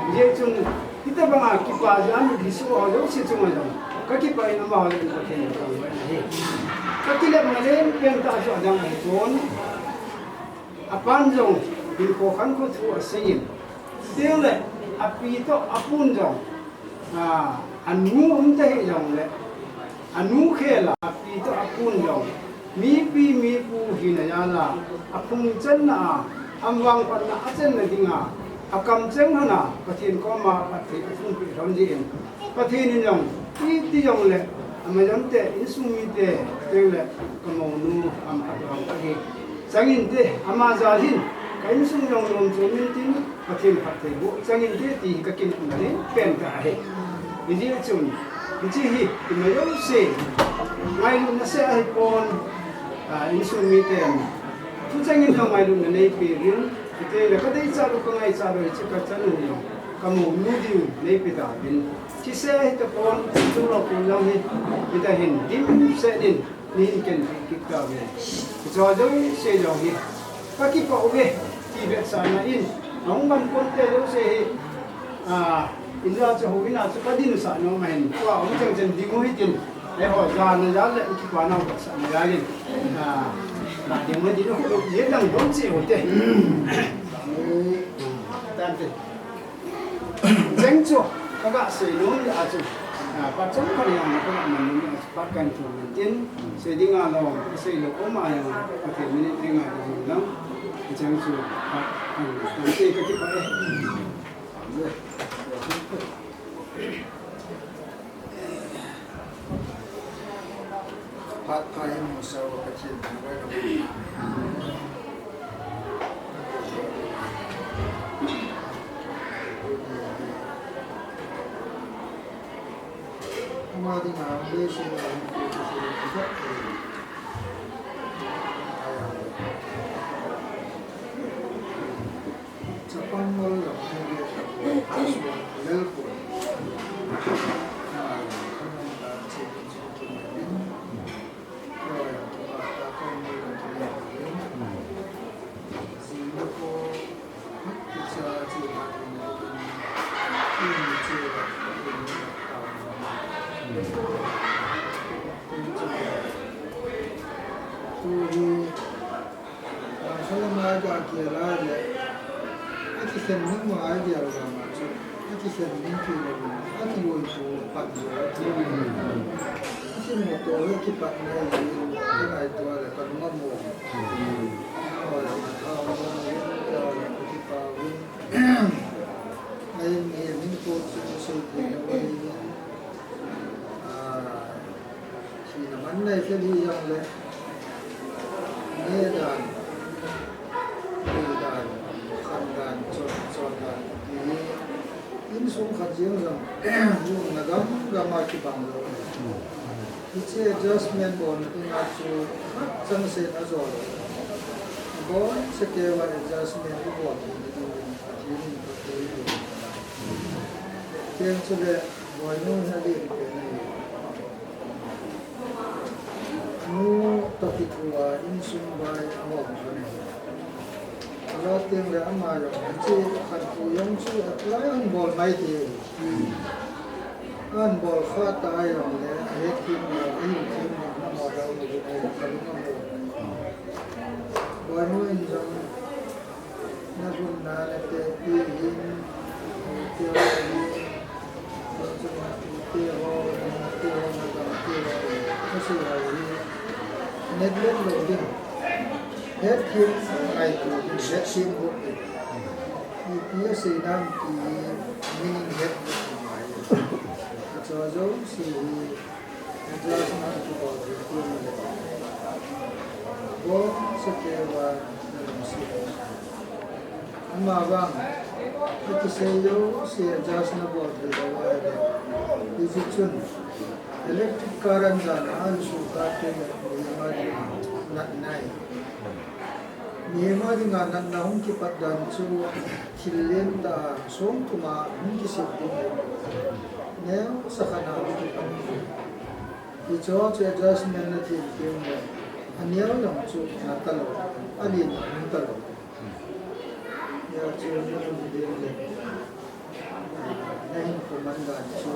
Hijeh chun, hitabanga kipa jeh a mitlhi soh ho jouse chunga jong kakipah in, amaho jong Pathen in kathangvah in ahi. Kakilepna len pen tah chu adang ahipon. Apan jong hinkho khankho thu asei in, chuteng le api toh apun jong, a, anu um tahih jongle, anu khel a api toh apun jong mipi mipu hina jal a, aphung channa a, ham vangphatna achanna dinga, akamcheng lhon a Pathen koma phatthei athum peh lhon jeh in, Pathen in jong iti jongle, amajon te, insung mite, chuteng le kamounu ham khat vang ahi. Chang inte, ama jal hin ka insung jong nom chom intin, Pathen phattheiboh chang inte ti hi kakinepna len pen tah ahi. Hijeh chun, hiche hi ima jouse ngailutna seh ahipon, a, insung miten thucheng in jong ngailutna neipe uvin, chuteng le kadeichat u kangaichat u hiche kachanu jong kamounu diu neipe tauvin. Thusei ahitapon, chulou pen lang hi, hita hin dimset in, neihin kenpeh kit tauve. Hicheho jouse jong hi kakipah uve ti vetsahna in, ahung gamkon te jouse hi, a, inja chu houin a chu kadinsah nom ahin, tua hung cheng cheng ding u hitin, eiho jana jal le ikipa nau vetsahna jal in, a, ding u hitin, khu je dang don che u te. Tante. Cheng chu kaga sei nom le a chu, a, phat chomkhat jong kaga man nom le a chu, phat kahin thum intin, sei dinga lom, sei lou um a jong, Pathen min in eingaidam un lang. Cheng chu phat kahin thum intin, kakipah e. Phat pha imu sah uva Pathen thangvahna boh. Ama dinga hung dei seh a hung pe seh a hung pe. Chapang ngol jong hung ve tapoi, suan lel poi. Ama jong khanang ta chepin chu kinemin. Loi jong kipa ta kong ngol jong kinemin. Jing le po, kicha che ha in, in che ha in, in ta. Tu hi, Khalam a ga gel a le, akikhen ding ma a gel vang a chu, akikhen ding kei le, akiloi to pat jo a chu. Akimoto le kipat ngai le, kangaito a le, kalung a mo. Aw, aw, aw, aw. Lungna gamgam a kibang lou. Hiche adjustment bolna dinga chu khat changseh a jol lou. Abonchauva adjustment ibol theina dingin Pathen in Pathen in. Ken chule boinu hi alen pen ahi. Nu toh kithoa insung vai ahom lhon ahi. Alah teng le ama jong hiche khat pu jong chu apply ahung bol mai thei. Ahung bol kha ta jongle ahet thim le ahin thim le amaho jong le ahin thim le. Boinu in jong na lhunna na te pi hin, te ho hin, te ho, te ho, na gam te ho, na sei ho hi neglect lou ding. Hethem ngaito ding, hethem bol ding. Ipi asei nam ti hi meaning het bol ding ahi. Achu jouse hi adjustment kibol thei tina le. Bonchauva na lungset. Ama vang, akisei jouse adjust na bol thei lou ahile. Hiche chun electric current jana ahin suhkha teng le mihem a dinga natna ahi. Mihem a dinga natna hung kipat dan chu thil lentah a songthum a hung kisep ding ahi. Neocha khat a hung kipat ding. Hiche chu adjustment na thei teng le, aneo jong chu na talou, alen jong na talou. Hijeh chun na lungdei le, na hinkho man dan chu,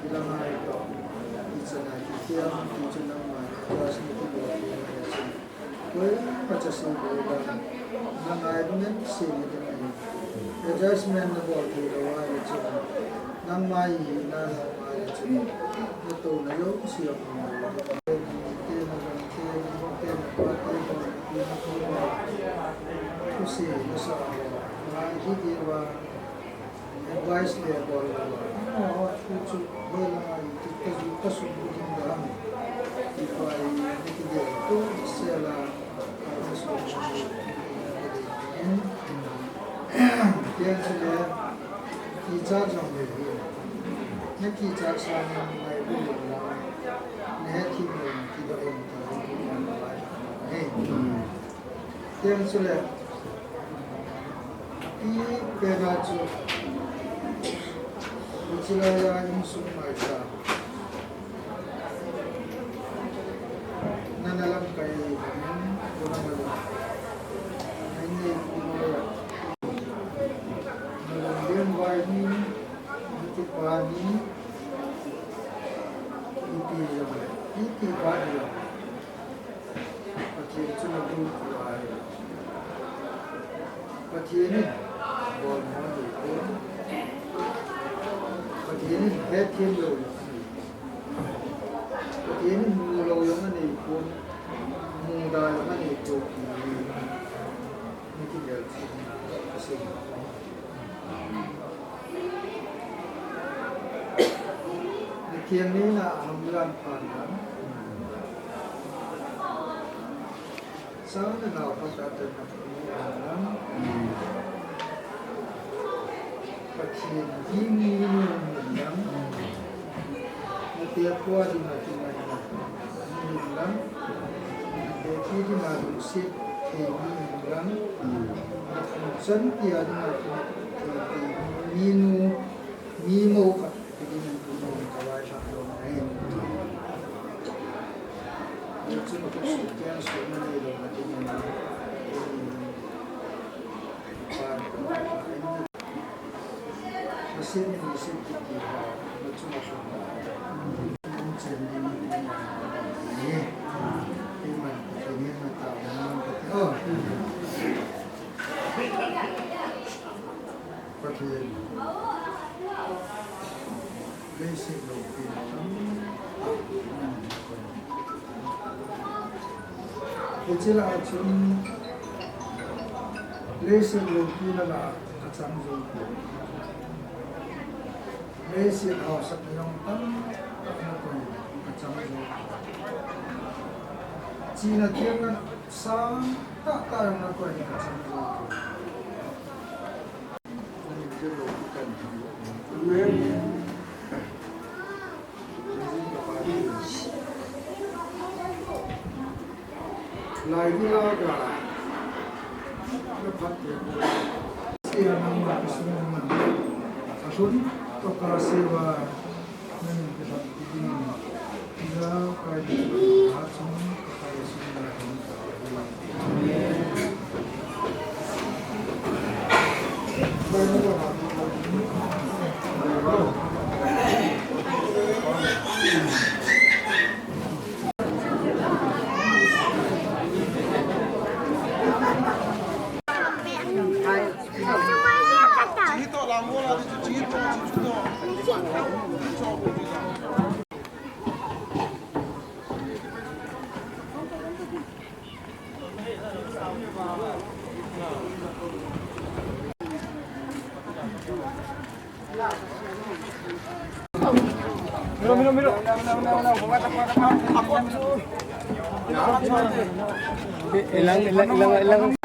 hilanga itoh, ichan a kikhen, hichu nangma adjust na kibol ding ahi chu. Koima cha sei lou ding, na ngai ding ahi, sei ding ahi. Adjustment na bol thei lou ahile chu, nangma hina lou ahile chu, na touna jouse ahung lou. Te na gam te, te na pa te, te na pa te, advice le bol lou. Amaho chu chu, hela, iti ka ju ka sum ding dam. Ipa i, iti de, tu sela, ka sum. Ken chule, kichat jong le hi. Na kichat sa na ngai bu la. Na hethem le kidoh in ta. Hey. Ken chule, ipi pena chu, hiche laiya insung maisa, nana lamkai bangin, kona malu, nai nei kona malu, nalunglen vai ni, natipa ni, ipi jong le, ipi pa jong le. Pathen chu na ding kul ahi. Pathen in bolmo anei pon. Pathen in hethem lou jong anei. Pathen in mu lou jong anei pon. Muda jong anei pon. Ni kigel chu. Pathen nina hamlan phan lam. Sang le nao phatah a tena phatah lam. Pathen ding mi lam. Nate pu a dinga kingaina mi lam. Nate pi dinga lungset thei mi lam. Nate chan pi a dinga kingaina mi nu, mi mou khat. Pathen. Leiset loupina tamtah nana koi. Hiche lah a chun leiset loupina lah a kachang jou poi. Leiset haosatna jong tamtah nakoi kachang jou. Chihna thiamna sang tahtah jong nakoi kachang jou poi. Amen. Lai ni la ka. Ka phat te. Sia nang ma ka sung nang. Ka sun to ka siva. Ilang, ilang, ilang, ilang.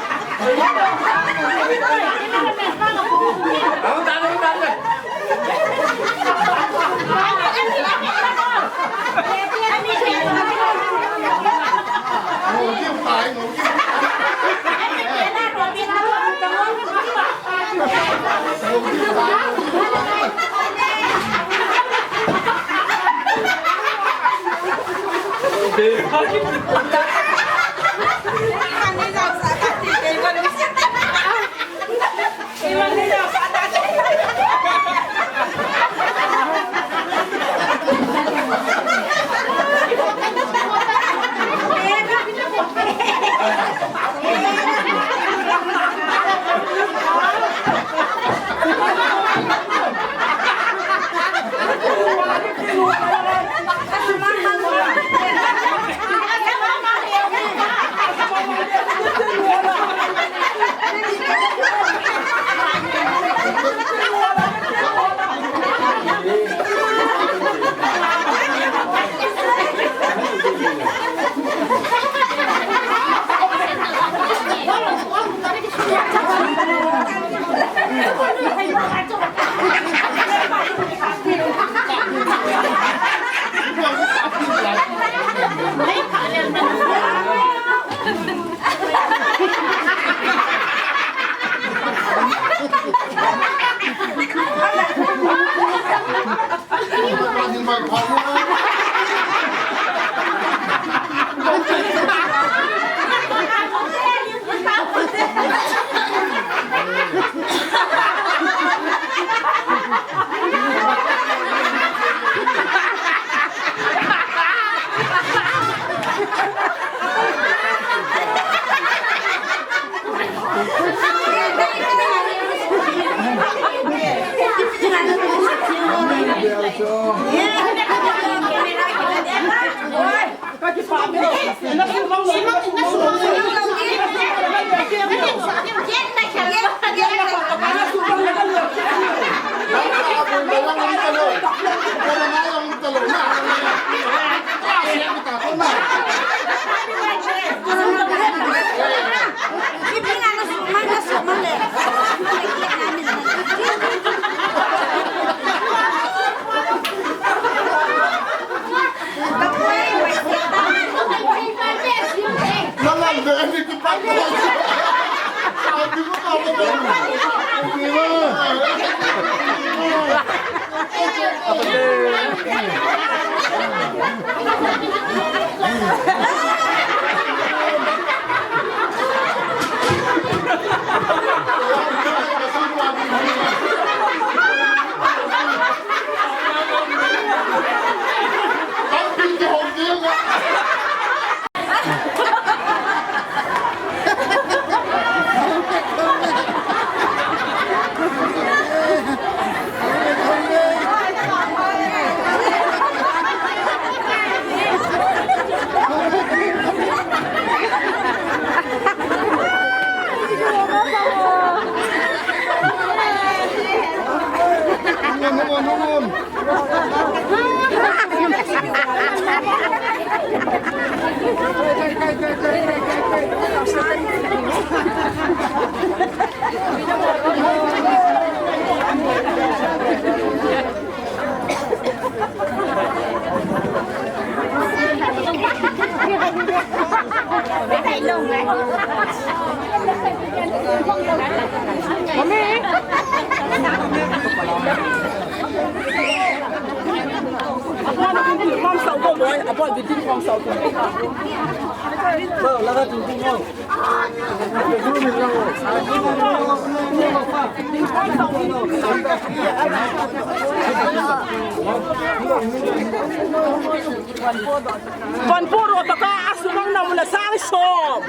Van puro taka asumang na mula sang som.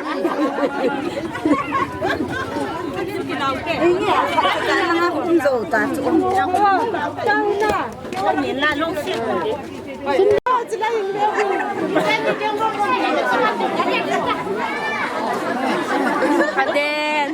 Ini apa? Kita nak pun jauh tak cukup. Tahu na. Ini lah long sih. Aden.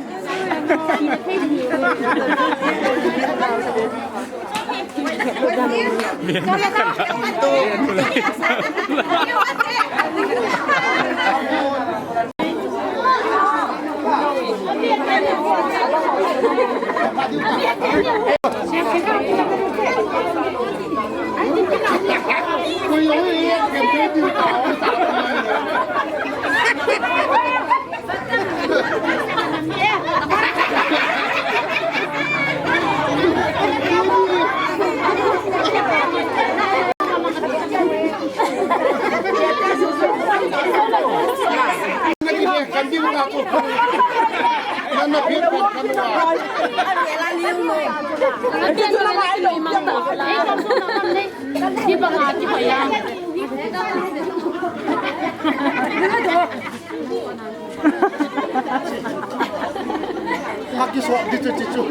Haki so di chu chu chu.